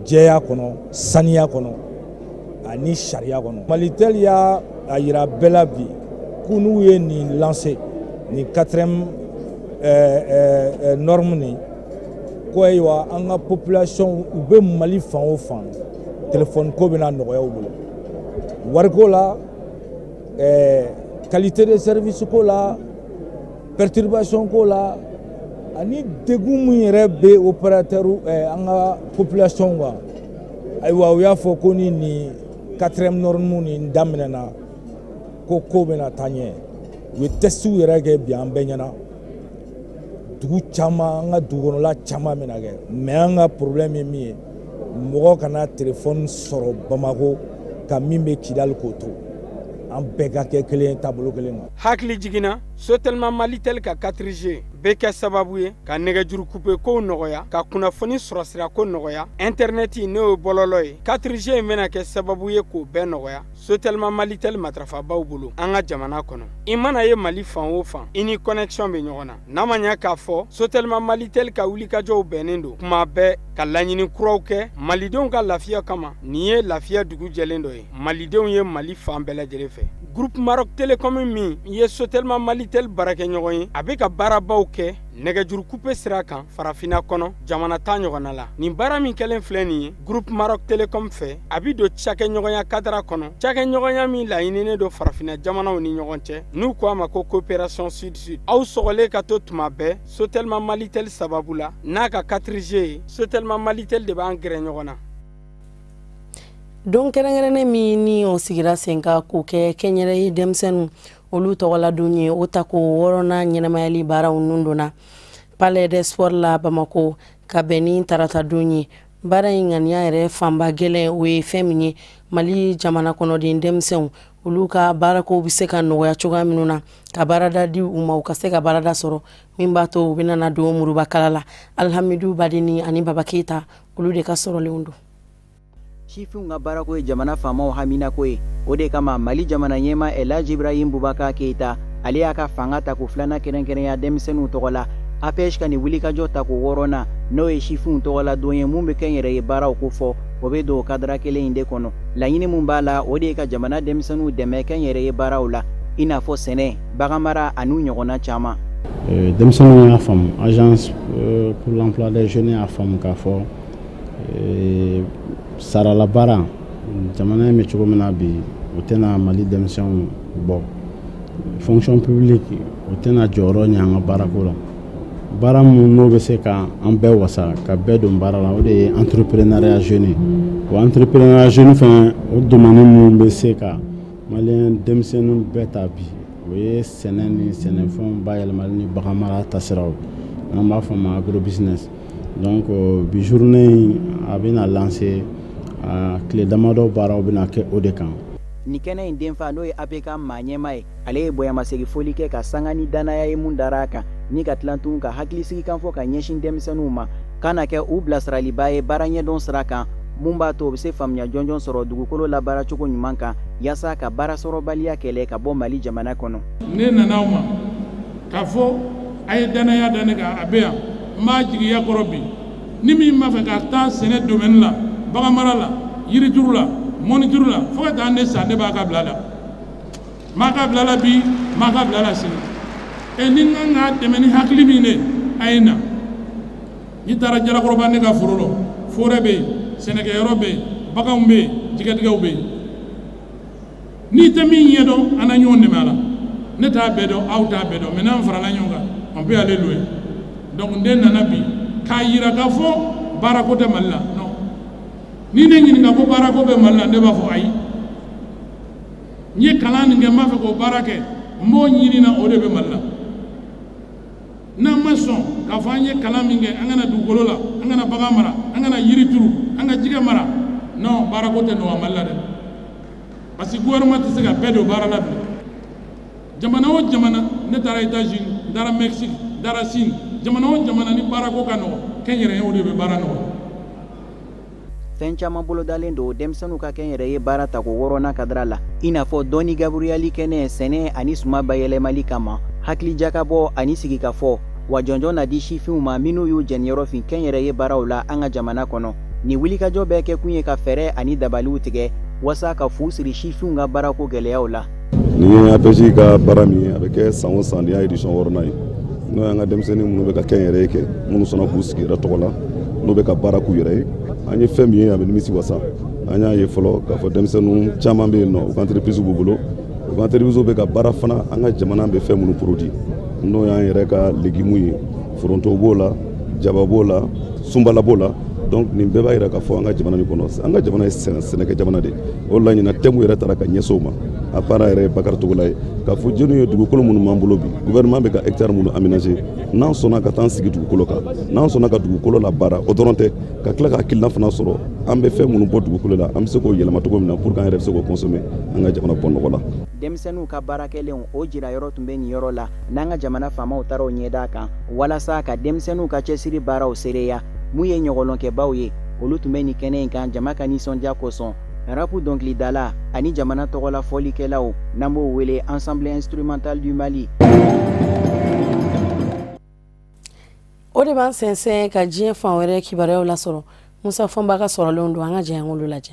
jɛya kɔnɔ, saniya kɔnɔ ani sariya kɔnɔ. Malitel y'a a yira bɛɛ la bi k'u n'u ye nin lancer, nin 4e norme nin, ko ayiwa, an ka population u bɛ Mali fan o fan, téléphone ko bɛna nɔgɔya u bolo, wariko la, qualité de service ko la, perturbation ko la, ani degun min yɛrɛ bɛ opérateur an ka population kan. Ayiwa, u y'a fɔ ko ni nin 4e norme nin daminɛna, ko bɛna taa ɲɛ. U ye testiw yɛrɛ kɛ bi an bɛɛ ɲɛna, dugu caman, an ka dugukɔnɔla caman bɛna kɛ. Mais an ka problème ye min ye, mɔgɔ kana téléphone sɔrɔ Bamako ka min bɛ Kidali k'o to, an bɛɛ ka kɛ kelen ye, taabolo kelen kan. Hakili jiginna, Sotelma Malitel ka 4G bɛ kɛ sababu ye ka nɛgɛjuru coupe kow nɔgɔya, ka kunnafoni sɔrɔsira ko nɔgɔya, intɛrɛnɛti n'o ye bɔlɔlɔ ye. 4G in bɛna kɛ sababu ye k'o bɛɛ nɔgɔya Sotelma Malitel matarafabaw bolo an ka jamana kɔnɔ. I mana ye Mali fan o fan, i ni connexion bɛ ɲɔgɔn na. N'a ma ɲɛ k'a fɔ Sotelma Malitel ka wulikajɔw bɛnnen don kuma bɛɛ ka laɲini kuraw kɛ malidenw ka lafiya kama, nin ye lafiya dugu jɛlen dɔ ye malidenw ye Mali fan bɛɛ lajɛlen fɛ. Groupe Maroc Télécom min ye Sotelma Malitel baarakɛɲɔgɔn ye, a bɛ ka baarabaw kɛ nɛgɛjuru coupe sira kan farafinna kɔnɔ jamana tan ɲɔgɔnna la. Nin baara min kɛlen filɛ nin ye Groupe Maroc Télécom fɛ, a bɛ don cakɛɲɔgɔnya kadara kɔnɔ, cakɛɲɔgɔnya min laɲininen don farafinna jamanaw ni ɲɔgɔn cɛ, n'u ko a ma ko coopération sud-sud. Aw sɔgɔlen ka to tuma bɛɛ Sotelma Malitel sababu la n'a ka 4G ye. Sotelma Malitel de b'an gɛrɛ ɲɔgɔn na. Don kɛrɛnkɛrɛnnen min ni o sigira sen kan k'o kɛ kɛnyɛrɛye denmisɛnninw olu tɔgɔladon ye, o tako 6nan ɲɛnamayali baaraw nun donna Palais des Sports la Bamako ka bɛn ni tarata don ye. Baara in ŋaniya yɛrɛ fanba gɛlɛn, o ye fɛn min ye, Mali jamana kɔnɔden denmisɛnw olu ka baarakow bɛ se ka nɔgɔya cogoya minnu na, ka baarada di u ma, u ka se ka baarada sɔrɔ min b'a to u bɛna na don murubakala la. Alhamidu Badeni ani Baba Keyita, olu de ka sɔrɔlenw don. Sifinw ka baarako ye jamana faamaw haminako ye. O de kama, Mali jamana ɲɛma Elhaji Ibrahim Bubakar Keyita, ale y'a ka fanga tako 2nan kɛrɛnkɛrɛnya denmisɛnninw tɔgɔ la. APEJ ka nin wulikajɔ tako 6nan, n'o ye sifinw tɔgɔla don ye mun bɛ kɛ yɛrɛ ye baaraw ko fɔ, o bɛ don o kadara kelen in de kɔnɔ. Laɲini mun b'a la, o de ye ka jamana denmisɛnninw dɛmɛ kɛ yɛrɛ ye baaraw la, i n'a fɔ sɛnɛ, baganmara an'u ɲɔgɔnna caman. Denmisɛnninw y'a faamu, Agence pour l'emploi des jeunes y'a faamu k'a fɔ sarala baara, jamana in bɛ cogo min na bi, o tɛna Mali denmisɛnw bɔ. Fonction publique, o tɛna jɔyɔrɔ ɲɛ an ka baarako la. Baara mun n'o bɛ se ka an bɛɛ wasa, ka bɛɛ don baara la, o de ye entrepreneuriat jeune ye. O entrepreneuriat jeune fɛnɛ, o domaine mun bɛ se ka maliyɛn denmisɛnninw bɛɛ ta bi, o ye sɛnɛ ni sɛnɛfɛnw bayɛlɛmali ni baganmara taasiraw ye, n'an b'a fɔ a ma agro business. Donc bi journée in a bɛna lancer, a tile damadɔ baaraw bɛna kɛ o de kan. Nin kɛnɛ in denfa, n'o ye APK maa ɲɛma ye, ale ye bonyamasegin foli kɛ ka sanga ni danaya ye mun dara a kan, ni ka tilan tun ka hakilisigikan fɔ ka ɲɛsin denmisɛnninw ma, ka na kɛ u bilasiraliba ye baara ɲɛdɔn sira kan, mun b'a to u bɛ se faamuya jɔnjɔn sɔrɔ dugukolo labaaracogo ɲuman kan, yaasa ka baara sɔrɔbaliya kɛlɛ ka bɔ Mali jamana kɔnɔ. Ne nana aw ma k'a fɔ a ye danaya da ne kan, a bɛ yan, n b'a jigiya kɔrɔ bi, ni min b'a fɛ ka taa sɛnɛ domaine la, baganmara la, yirituru la, mɔnituru la, fo ka taa ne sa, ne b'a ka bila la, n b'a ka bila la bi, n b'a ka bila la sini. E ni n kan k'a dɛmɛ ni hakili min ye, a ye na. N'i taara Jalakɔrɔba, ne ka foro la, forêt bɛ yen, sɛnɛkɛyɔrɔ bɛ yen, baganw bɛ yen, jɛgɛtigɛw bɛ yen. N'i tɛ min ɲɛdɔn, an na ɲɔgɔn dɛmɛ a la. Ne t'a bɛɛ dɔn, aw t'a bɛɛ dɔn, mais n'an farala ɲɔgɔn kan, on peut aller loin. Donc ne nana bi k'a yira k'a fɔ Baarako tɛ Mali la, non. Ni ne ɲininka ko baarako bɛ Mali la, ne b'a fɔ ayi. N ye kalan nin kɛ, n b'a fɛ k'o baara kɛ, n b'o ɲini na, o de bɛ Mali la. N'an ma sɔn k'a fɔ an ye kalan min kɛ, an kana dugukolo la, an kana bagan mara, an kana yiri turu, an ka jɛgɛ mara, non, baarako tɛ nɔgɔya Mali la dɛ. Parce que gouvernement tɛ se ka bɛɛ don baara la bilen. Jamana o jamana, ne taara États-Unis, n taara Mexique, n taara Chine, jamana o jamana ni baarako ka nɔgɔn, kɛnyɛrɛyew de bɛ baara nɔgɔya. Fɛn caman bolodalen don denmisɛnninw ka kɛnyɛrɛye baara tako wɔɔrɔnan kadara la, i n'a fɔ dɔnni gaburuyali kɛnɛ, sɛnɛ ani suma bayɛlɛmali kama, hakilijakabɔ ani sigikafɔ, wa jɔnjɔn na di sifinw ma minnu y'u jɛniyɔrɔ fin kɛnyɛrɛye baaraw la an ka jamana kɔnɔ. Nin wulikajɔ bɛɛ kɛkun ye ka fɛɛrɛ ani dabaliw tigɛ walasa ka fu siri sifinw ka baarako gɛlɛyaw la. Nin ye APJ ka baara min ye, a bɛ kɛ san o san, nin y'a édition wɔɔrɔnan ye, n'o y'an ka denmisɛnnin minnu bɛ ka kɛnyɛrɛye kɛ, minnu sɔnna k'u sigi yɛrɛ tɔgɔ la, n'u bɛ ka baara k'u yɛrɛ ye. An ye fɛn min ye, a bɛ nimisi wasa. An y'a ye fɔlɔ k'a fɔ denmisɛnninw caman bɛ yen nɔ, u ka entreprise b'u bolo, u ka entreprise bɛ ka baara fana. An ka jamana bɛ fɛn minnu produit, n'o y'an yɛrɛ ka légumes ye, foronto b'o la, jaba b'o la, sunbala b'o la. Donc nin bɛɛ b'a jira k'a fɔ an ka jamana nin kɔnɔ, an ka jamana ye sɛnɛkɛ jamana de ye. O de la ɲinan thème yɛrɛ taara ka ɲɛsin o ma. A baara yɛrɛ ye Bakari Togola ye k'a fɔ jeunes ye dugukolo minnu b'an bolo bi, gouvernement bɛ ka hectare minnu aménager, n'an sɔnna ka taa an sigi dugukolo kan, n'an sɔnna ka dugukolo labaara, o dɔrɔn tɛ, ka tila ka hakilina fana sɔrɔ, an bɛ fɛn minnu bɔ dugukolo la, an bɛ se k'o yɛlɛma cogo min na pour que an yɛrɛ bɛ se k'o consommer, an ka jamana bɔ nɔgɔ la. Denmisɛnninw ka baara kɛlenw o jira yɔrɔ tun bɛ nin yɔrɔ la, n'an ka jamana faamaw taara o ɲɛda kan walasa ka denmisɛnninw ka cɛsiri baaraw seereya. Mun ye ɲɔgɔlɔnkɛbaw ye, olu tun bɛ nin kɛnɛ in kan jama ka nisɔndiya kosɔn. Rapu dɔnkilidala ani jamana tɔgɔla fɔlikɛlaw, n'an b'o wele Ensemble Instrumental du Mali. O de b'an sɛnsɛn ka diɲɛ fan wɛrɛ kibaruyaw lasɔrɔ. Musa Fɔnba ka sɔrɔlenw don, an ka jɛ an k'olu lajɛ.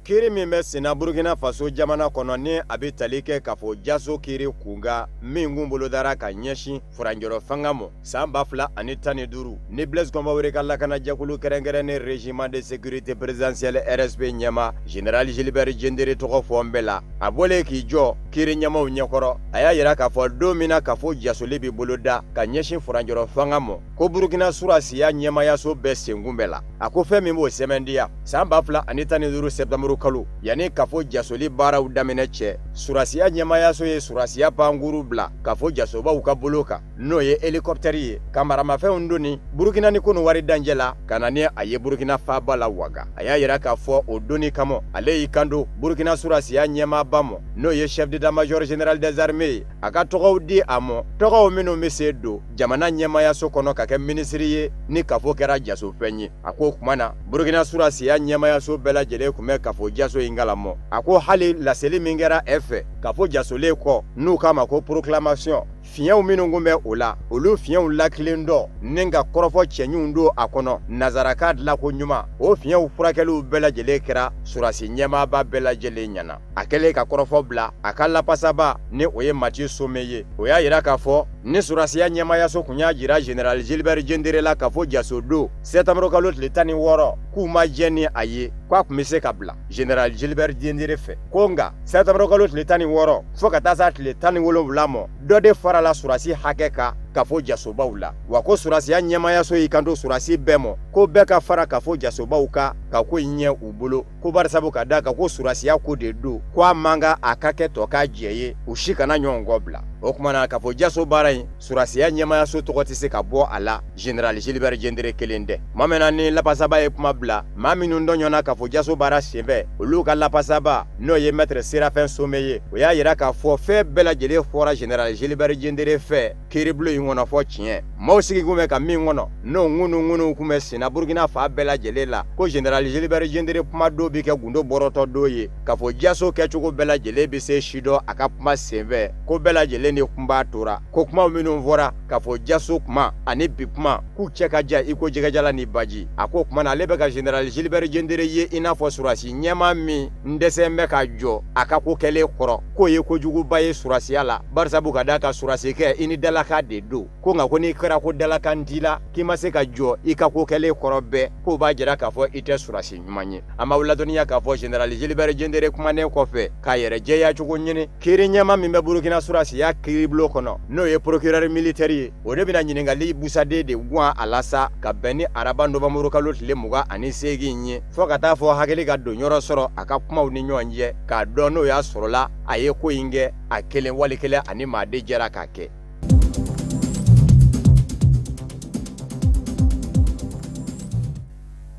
Kiiri min bɛ senna Burkina Faso jamana kɔnɔ, ni a bɛ tali kɛ kafo jaso kiiri kunkan min kun bolodara ka ɲɛsin furancɛrɔ fanga ma san 2015, ni Blaise Compaoré ka lakanajɛkulu kɛrɛnkɛrɛnnen régiment de sécurité présidentielle RSP ɲɛma général Gilbert Diendéré tɔgɔ fɔ n bɛɛ la. A bɔlen k'i jɔ kiiri ɲɛmaw ɲɛkɔrɔ, a y'a yira k'a fɔ don min na kafo jasoli bɛ boloda ka ɲɛsin furancɛrɔ fanga ma, ko Burkina surasiya ɲɛmayaso bɛɛ senkun bɛɛ la. A ko fɛn min b'o sɛmɛndiya, san 2015 septembre kalo, yanni kafo jasoli baaraw daminɛ cɛ, surasiya ɲɛmayaso ye surasiya pankuru bila kafo jasobaw ka bolo kan, n'o ye hélicoptère ye, ka maramafɛnw doni Burkina ni Kɔnɔwari dancɛ la ka na ni a ye Burkina faaba la Waga. A y'a yira k'a fɔ o doni kama, ale y'i kanto Burkina surasiya ɲɛmaaba ma, n'o ye chef d'état-major général des armées ye, a ka tɔgɔw di a ma, tɔgɔw minnu bɛ se don jamana ɲɛmayaso kɔnɔ ka kɛ minisiri ye ni kafo kɛra jasofɛn ye. A ko o tuma na Burkina surasiya ɲɛmayaso bɛɛ lajɛlen tun bɛ kafo jaso in kalamɔ. A ko hali laseli min kɛra ɛ fɛ kafo jasolen kɔ, n'u k'a ma ko proclamation, fiɲɛw minnu kun bɛ o la, olu fiɲɛw lakilen dɔ ni ka kɔrɔfɔ cɛɲinw don a kɔnɔ nazaraka dilako ɲuman, o fiɲɛw furakɛliw bɛɛ lajɛlen kɛra surasi ɲɛmaaba bɛɛ lajɛlen ɲɛna. A kɛlen ka kɔrɔfɔ bila a ka lapasaba, ni o ye Mathieu Somé ye, o y'a yira k'a fɔ ni surasiya ɲɛmayaso kun y'a jira général Gilbert Diendéré la k'a fɔ jaso don septembre kalo tile 16 k'u ma jɛ ni a ye, k'a tun bɛ se ka bila général Gilbert Diendéré fɛ. Ko nka septembre kalo tile 16 fo ka taa s'a tile 17 ma, dɔ de farala surasi hakɛ kan kafo jasobaw la. Wa ko surasiya ɲɛmayaso y'i kanto surasi bɛɛ ma ko bɛɛ ka fara kafo jasobaw kan ka ko in ɲɛ u bolo, ko barisabu ka da kan ko surasiya ko de don, ko a man kan a ka kɛ tɔ ka jɛ ye, u si kana ɲɔgɔn kɔ bila. O tuma na kafo jaso baara in, surasiya ɲɛmayaso tɔgɔ tɛ se ka bɔ a la général Gilbert Diendéré kelen tɛ. Tuma min na ni lapasaba ye kuma bila, maa minnu dɔɲɔna kafo jaso baara senfɛ, olu ka lapasaba, n'o ye maître Séraphin Somé ye, o y'a yira k'a fɔ fɛn bɛɛ lajɛlen fɔra général Gilbert Diendéré fɛ kiiribulon in kɔnɔ fɔ tiɲɛ. Maaw sigi kun bɛ ka min kɔnɔ, n'o ŋunu kun bɛ senna Burkina fan bɛɛ lajɛlen la, ko général Gilbert Diendéré kuma don bɛ kɛ gundo bɔrɔtɔ don ye, k'a fɔ jaso kɛcogo bɛɛ lajɛlen bɛ se si dɔn a ka kuma senfɛ, ko bɛɛ lajɛlen de kun b'a tora, ko kuma minnu fɔra k'a fɔ jaso kuma ani bi kuma k'u cɛ ka jan i ko jɛgɛjala ni baji. A ko kuma na ale bɛ ka général Gilbert Diendéré ye i n'a fɔ surasi ɲɛmaa min dɛsɛ bɛ ka jɔ a ka ko kɛlen kɔrɔ, k'o ye kojuguba ye surasiya la, barisabu ka d'a ka surasi kɛ i ni dalaka de don, ko nka ko n'i kɛra kɛra ko dalakan t'i la k'i ma se ka jɔ i ka ko kɛlen kɔrɔ bɛɛ k'o b'a jira k'a fɔ i tɛ surasi ɲuman ye. An b'aw ladɔnniya k'a fɔ général Gilbert Diendéré kumanen kɔfɛ k'a yɛrɛ jɛya cogo ɲini kiiri ɲɛma min bɛ Burukina surasiya kiiribulon kɔnɔ n'o ye procureur militaire ye, o de bɛna ɲininkali busaden de guwan a la sa ka bɛn ni araba novembre kalo tile 28 ye, fo ka taa fɔ hakili ka don yɔrɔ sɔrɔ a ka kumaw ni ɲɔgɔn cɛ k'a dɔn n'o y'a sɔrɔla a ye ko in kɛ a kelen wali kelen ani maa de jɛra k'a kɛ.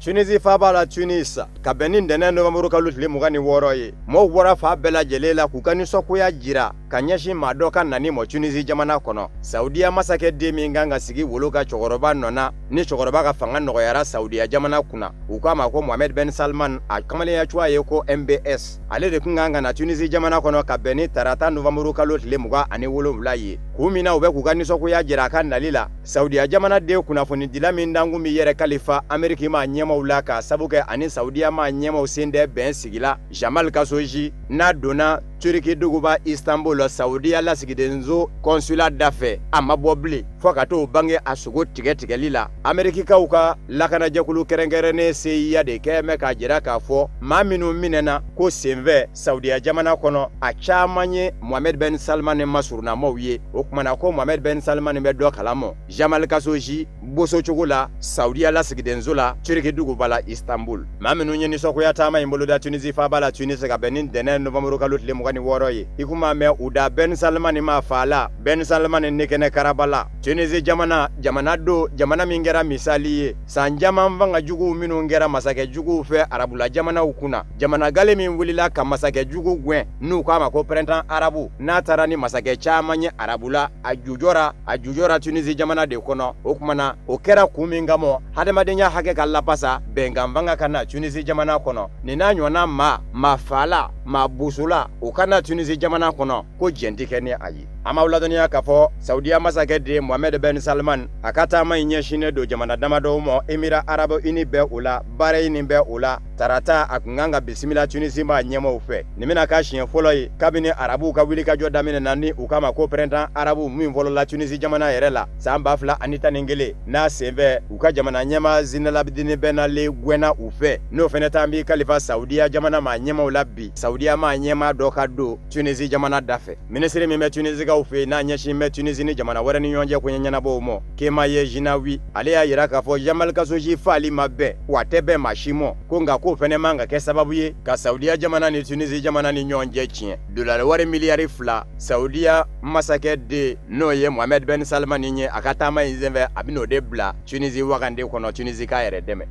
Tunisie faaba la Tunis ka bɛn ni ntɛnɛn novembre kalo tile 26 ye, mɔɔw bɔra fan bɛɛ lajɛlen la k'u ka nisɔngoya jira ka ɲɛsin maa dɔ ka nani ma Tunisie jamana kɔnɔ. Saudiya masakɛ den min kan ka sigi wolo ka cɛkɔrɔba nɔ na ni cɛkɔrɔba ka fanga nɔgɔyara Saudiya jamana kunna, u k'a ma ko Mohamed Ben Salman, a kamalenya cogoya ye ko MBS. Ale de tun kan ka na Tunisie jamana kɔnɔ ka bɛn ni tarata novembre kalo tile 27 ye. Kun min na u bɛ k'u ka nisɔngoya jira a ka nali la, Saudiya jamana den kunnafonidila min dankun b'i yɛrɛ kalifa Ameriki maa ɲɛmaw la k'a sabu kɛ ani Saudiya maa ɲɛmaw sen tɛ bɛn sigi la, Jamal Khashoggi n'a donna Turki duguba Istanbul Saudiya lasigidenso consulat da fɛ, a ma bɔ bilen fo ka t'o bange a sogo tigɛ tigɛli la. Amerikikaw ka lakanajɛkulu kɛrɛnkɛrɛnnen CIA de kɛ mɛ k'a jira k'a fɔ maa minnu minɛna ko senfɛ Saudiya jamana kɔnɔ, a caman ye Mohamed Ben Salman masurunnamaw ye. O kumana ko Mohamed Ben Salman bɛ dɔ kalama Jamal Khashoggi boso cogo la Saudiya lasigidenso la Turki duguba la Istanbul. Maa minnu ye nisɔngoya taama in boloda Tunisie faaba la Tunis ka bɛn ni ntɛnɛn novembre kalo tile 26 ye, i kun b'a mɛn u da Ben Salman ma fa la, Ben Salman ni kɛnɛ karaba la. Tunisie jamana, jamana don, jamana min kɛra misali ye san caman fanga juguw minnu kɛra masakɛ juguw fɛ arabula jamanaw kunna, jamana gale min wulila ka masakɛ jugu gɛn n'u k'a ma ko printemps arabu, n'a taara ni masakɛ caman ye arabula, a jujɔra Tunisie jamana de kɔnɔ. O kumana o kɛra kun min kama, hadamadenya hakɛ ka lapasa, bɛnkan fanga ka na Tunisie jamana kɔnɔ, nin n'a ɲɔgɔnna maa fa la, maa bosola, o ka na Tunisie jamana kɔnɔ ko jɛn tɛ kɛ ni a ye. An b'aw ladɔnniya k'a fɔ Saudiya masakɛ den Mohamed Ben Salman a ka taama in ɲɛsinnen don jamana damadɔw ma, Émirats arabes unis bɛ o la, Bahreïn bɛ o la. Tarata a kun kan ka bisimila Tunisie maa ɲɛmaw fɛ. Nin bɛna k'a siɲɛ fɔlɔ ye kabini arabuw ka wulikajɔ daminɛ na ni u k'a ma ko printemps arabu min fɔlɔla Tunisie jamana yɛrɛ la san 2011, n'a senfɛ u ka jamana ɲɛmaa Zinalabidini Ben Ali gɛnna u fɛ, n'o fɛnɛ taa b'i kalifa Saudiya jamana maa ɲɛmaw la bi, Saudiya maa ɲɛmaa dɔ ka don Tunisie jamana da fɛ. Minisiri min bɛ Tunisikaw fɛ yen n'a ɲɛsin bɛ Tunisie ni jamana wɛrɛ ni ɲɔgɔn cɛ koɲɛ ɲɛnabɔw ma, Kemaye Jinawi, ale y'a jira k'a fɔ Jamal Khashoggi faali ma bɛn, wa a tɛ bɛn maa si ma, ko nka k'o fɛnɛ man ka kɛ sababu ye ka Saudiya jamana ni Tunisie jamana ni ɲɔgɔn cɛ tiɲɛ. Dolari wari miliyari 2 Saudiya masakɛ den n'o ye Mohamed Ben Salman ye, a ka taama in senfɛ a bɛn'o de bila Tunisie wagande kɔnɔ, Tunisie k'a yɛrɛ dɛmɛ.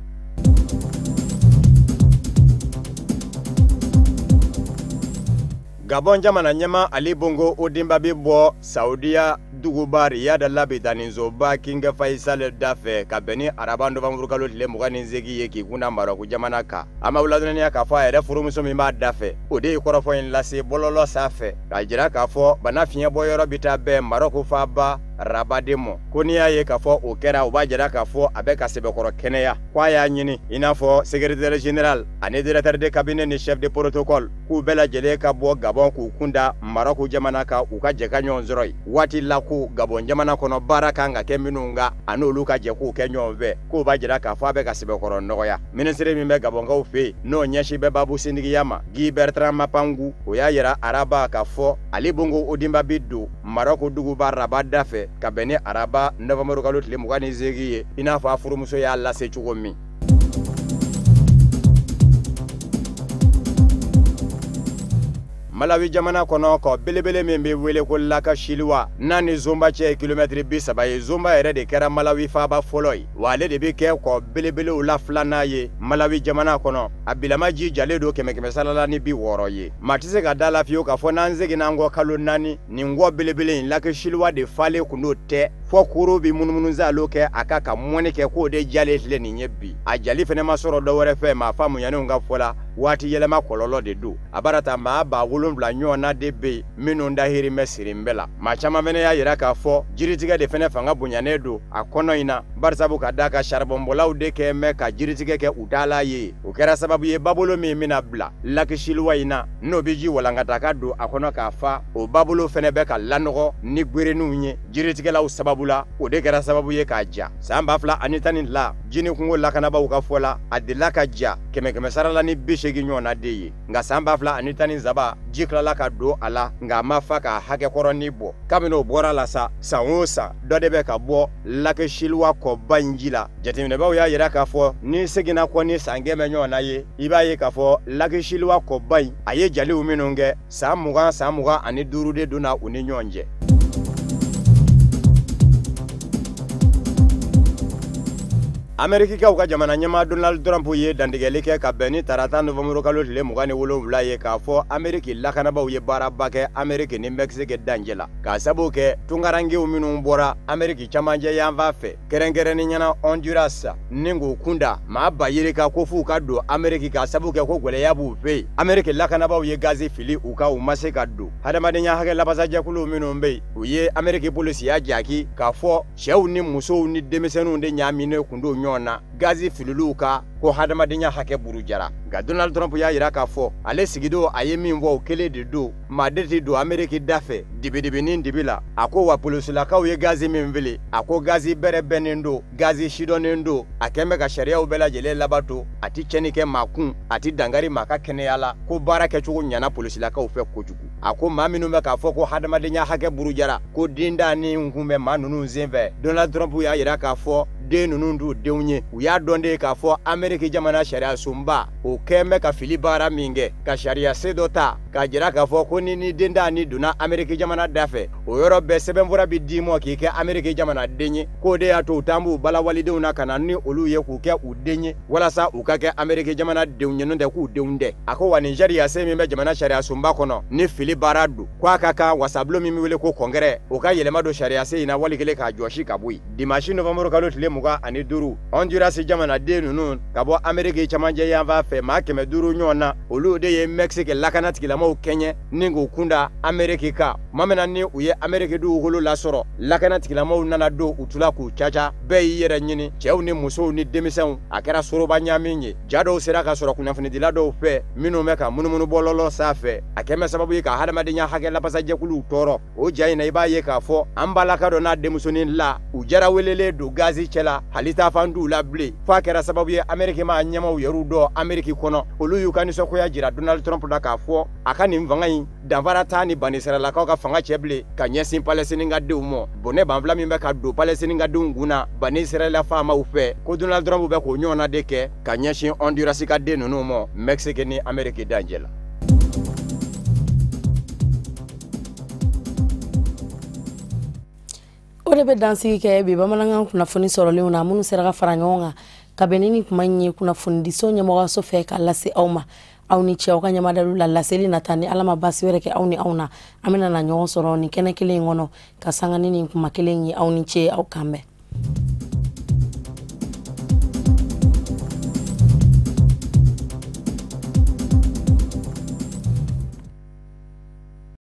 Gabon jamana ɲɛmaa Ali Bongo Ondimba bɛ bɔ Saudiya duguba Riyad labitanisoba King Faisal da fɛ ka bɛn ni araba novembre kalo tile 28 ye k'i kunda Maroc jamana kan. An b'aw ladɔnniya k'a fɔ a yɛrɛ furumuso min b'a da fɛ, o de ye kɔrɔfɔ in lase bɔlɔlɔ sanfɛ k'a jira k'a fɔ bana fiɲɛ bɔyɔrɔ bɛ taa bɛn Maroc faaba Rabat de ma. Ko n'i y'a ye k'a fɔ o kɛra, o b'a jira k'a fɔ a bɛ ka sɛbɛkɔrɔ kɛnɛya. Ko a y'a ɲini i n'a fɔ secrétaire général ani directeur de cabinet ni chef de protocole k'u bɛɛ lajɛlen ka bɔ Gabon k'u kunda Maroc jamana kan, u ka jɛ ka ɲɔgɔn sɔrɔ yen. Waati la ko Gabon jamana kɔnɔ baara kan ka kɛ minnu kan, a n'olu ka jɛ k'o kɛ ɲɔgɔn fɛ, k'o b'a jira k'a fɔ a bɛ ka sɛbɛkɔrɔ nɔgɔya. Minisiri min bɛ Gabɔnkaw fɛ yen n'o ɲɛsin bɛ babu sindigiya ma, Guy Bertrand Mapangou, o y'a jira araba k'a fɔ Ali Bongo Ondimba bɛ don Maroc duguba Rabat da fɛ ka bɛn ni araba novembre kalo tile 28 ye, i n'a fɔ a furumuso y'a lase cogo min. Malawi jamana kɔnɔ, kɔ belebele min bɛ wele ko Laka Shilwa, n'a ni Zomba cɛ ye kilomɛtiri 30 ye. Zomba yɛrɛ de kɛra Malawi faaba fɔlɔ ye, wa ale de bɛ kɛ kɔ belebelew la filanan ye Malawi jamana kɔnɔ. A bilama ji jalen don 100 sara la ni 60 ye. Maa tɛ se ka da la fiyewu k'a fɔ n'an seginna an kɔ kalo 4, nin kɔ belebele in Laka Shilwa de falen kun n'o tɛ, fɔ koro bɛ munumunu kɛ a kan ka mɔni kɛ k'o de jalen filɛ nin ye bi. A jali fɛnɛ ma sɔrɔ dɔwɛrɛ fɛ, maa faamuyalenw ka fɔ la, waati yɛlɛma kɔlɔlɔ de don. A bara ta maa 7,000 ɲɔgɔnna de bɛ yen minnu dahirimɛ sirin bɛɛ la. Maa caman fɛnɛ y'a jira k'a fɔ jiritigɛ de fɛnɛ fanga bonyanen don a kɔnɔ in na, barisabu ka d'a kan saribɔnbɔlaw de kɛ mɛ ka jiritigɛ kɛ u taalan ye. O kɛra sababu ye babolo min bɛna bila Laki Shilwa in na, n'o bɛ ji walankata ka don a kɔnɔ k'a fa, o babolo fɛnɛ bɛ ka lanɔgɔ ni gwerenninw ye jiritigɛlaw sababu sababu la, o de kɛra sababu ye k'a ja. San 2012 ji ni kungo lakanabaw ka fɔ la, a delila ka ja 100 sara la ni 80 ɲɔgɔnna de ye. Nka san 2013 ji tilala ka don a la, nka a ma fa k'a hakɛkɔrɔnin bɔ. Kabini o bɔra la sa, san o san dɔ de bɛ ka bɔ Lac Chilwa kɔba in ji la. Jateminɛbaw y'a yira k'a fɔ n'i seginna kɔ ni san 100 ɲɔgɔnna ye, i b'a ye k'a fɔ Lac Chilwa kɔba in a ye jaliw minnu kɛ san 20 san 25 de donna u ni ɲɔgɔn cɛ. Amerikikaw ka jamana ɲɛmaa Donald Trump ye dantigɛli kɛ ka bɛn ni tarata novembre kalo tile 27 ye k'a fɔ Ameriki lakanabaw ye baaraba kɛ Ameriki ni Mexique dancɛ la, k'a sababu kɛ tunkarankew minnu bɔra Ameriki camancɛ yanfan fɛ, kɛrɛnkɛrɛnnenya la Honduras, ni k'u kunda maa ba yirika ko f'u ka don Ameriki k'a sababu kɛ ko gɛlɛya b'u fɛ yen. Ameriki lakanabaw ye gazi fili u kan, u ma se ka don. Hadamadenya hakɛ labasajɛkulu minnu bɛ yen, u ye Ameriki polisiya jaki k'a fɔ cɛw ni musow ni denmisɛnninw de ɲaaminen kun don ɲɔgɔn na gazi fililiw ka ko hadamadenya hakɛ burujara. Nka Donald Trump y'a yira k'a fɔ ale sigidon a ye min fɔ o kelen de don, maa de tɛ don Ameriki da fɛ dibidibinin dibi la. A ko wa polisilakaw ye gazi min fili, a ko gazi bɛrɛ bɛnnen don, gazi sidɔnnen don, a kɛn bɛ ka sariyaw bɛɛ lajɛlen labato, a tɛ tiɲɛni kɛ maa kun, a tɛ dankari maa ka kɛnɛya la, ko baara kɛcogo ɲɛna polisilakaw fɛ kojugu. A ko maa minnu bɛ k'a fɔ ko hadamadenya hakɛ burujara, ko denda ni kun bɛ maa ninnu sen fɛ, Donald Trump y'a yira k'a fɔ den ninnu t'u denw ye. U y'a dɔn de k'a fɔ Ameriki jamana sariya sunba o kɛn bɛ ka fili baara min kɛ, ka sariya se dɔ ta k'a jira k'a fɔ ko ni denda ni donna Ameriki jamana da fɛ, o yɔrɔ bɛɛ sɛbɛnfura bɛ d'i ma k'i kɛ Ameriki jamanaden ye. K'o de y'a to u t'an b'u balawalidenw na ka na ni olu ye k'u kɛ u den ye walasa u ka kɛ Ameriki jamana denw ye, n'o tɛ k'u denw tɛ. A ko wa nin sariya se min bɛ jamana sariya sunba kɔnɔ ni fili baara don, k'a ka kan wasabulon min bɛ wele ko Congrès o ka yɛlɛma don sariya se in na wali kelen k'a jɔsi ka bɔ yen. Dimanche novembre kalo tile 25, Honduras jamanaden ninnu ka bɔ Ameriki camancɛ yanfan fɛ maa 500 ɲɔgɔn na, olu de ye Mexique lakana tigilamaw kɛɲɛ ni k'u kunda Ameriki kan. Tuma min na ni u ye Ameriki dugukolo lasɔrɔ, lakana tigilamaw nana don u tula k'u caca, bɛɛ y'i yɛrɛ ɲini, cɛw ni musow ni denmisɛnw, a kɛra soroba ɲaami ye. Ja dɔw sera ka sɔrɔ kunnafonidila dɔw fɛ minnu bɛ ka munumunu bɔlɔlɔ sanfɛ, a kɛn bɛ sababu ye ka hadamadenya hakɛ labasajɛkuluw tɔɔrɔ. O ja in na, i b'a ye k'a fɔ an balaka dɔ n'a denmusonin la, u jara welelen don gazi cɛ la, hali taafan t'u la bilen, f'a kɛra sababu ye Ameriki maa ɲɛmaw yɛrɛw dɔn Ameriki kɔnɔ, olu y'u ka nisɔngoya jira Donald Trump la k'a fɔ a ka nin fanga in danfara t'a ni banisiralakaw ka fanga cɛ bilen ka ɲɛsin Palestine ka denw ma. Bɔnɛ banfila min bɛ ka don Palestine ka denw kun na banisirala faamaw fɛ, ko Donald Trump bɛ k'o ɲɔgɔnna de kɛ ka ɲɛsin Honduras ka den ninnu ma Mexique ni Ameriki dancɛ la. O de bɛ dansigi kɛ bi bamanankan kunnafoni sɔrɔlenw na minnu sera ka fara ɲɔgɔn kan ka bɛn ni kuma in ye kunnafonidiso ɲɛmɔgɔyaso fɛ k'a lase aw ma. Aw ni ce aw ka ɲɛmadalu la laseli nata ni Ala ma baasi wɛrɛ kɛ aw ni anw na, an bɛna na ɲɔgɔn sɔrɔ nin kɛnɛ kelen in kɔnɔ ka sanga ni nin kuma kelen ye. Aw ni ce, aw kan bɛn.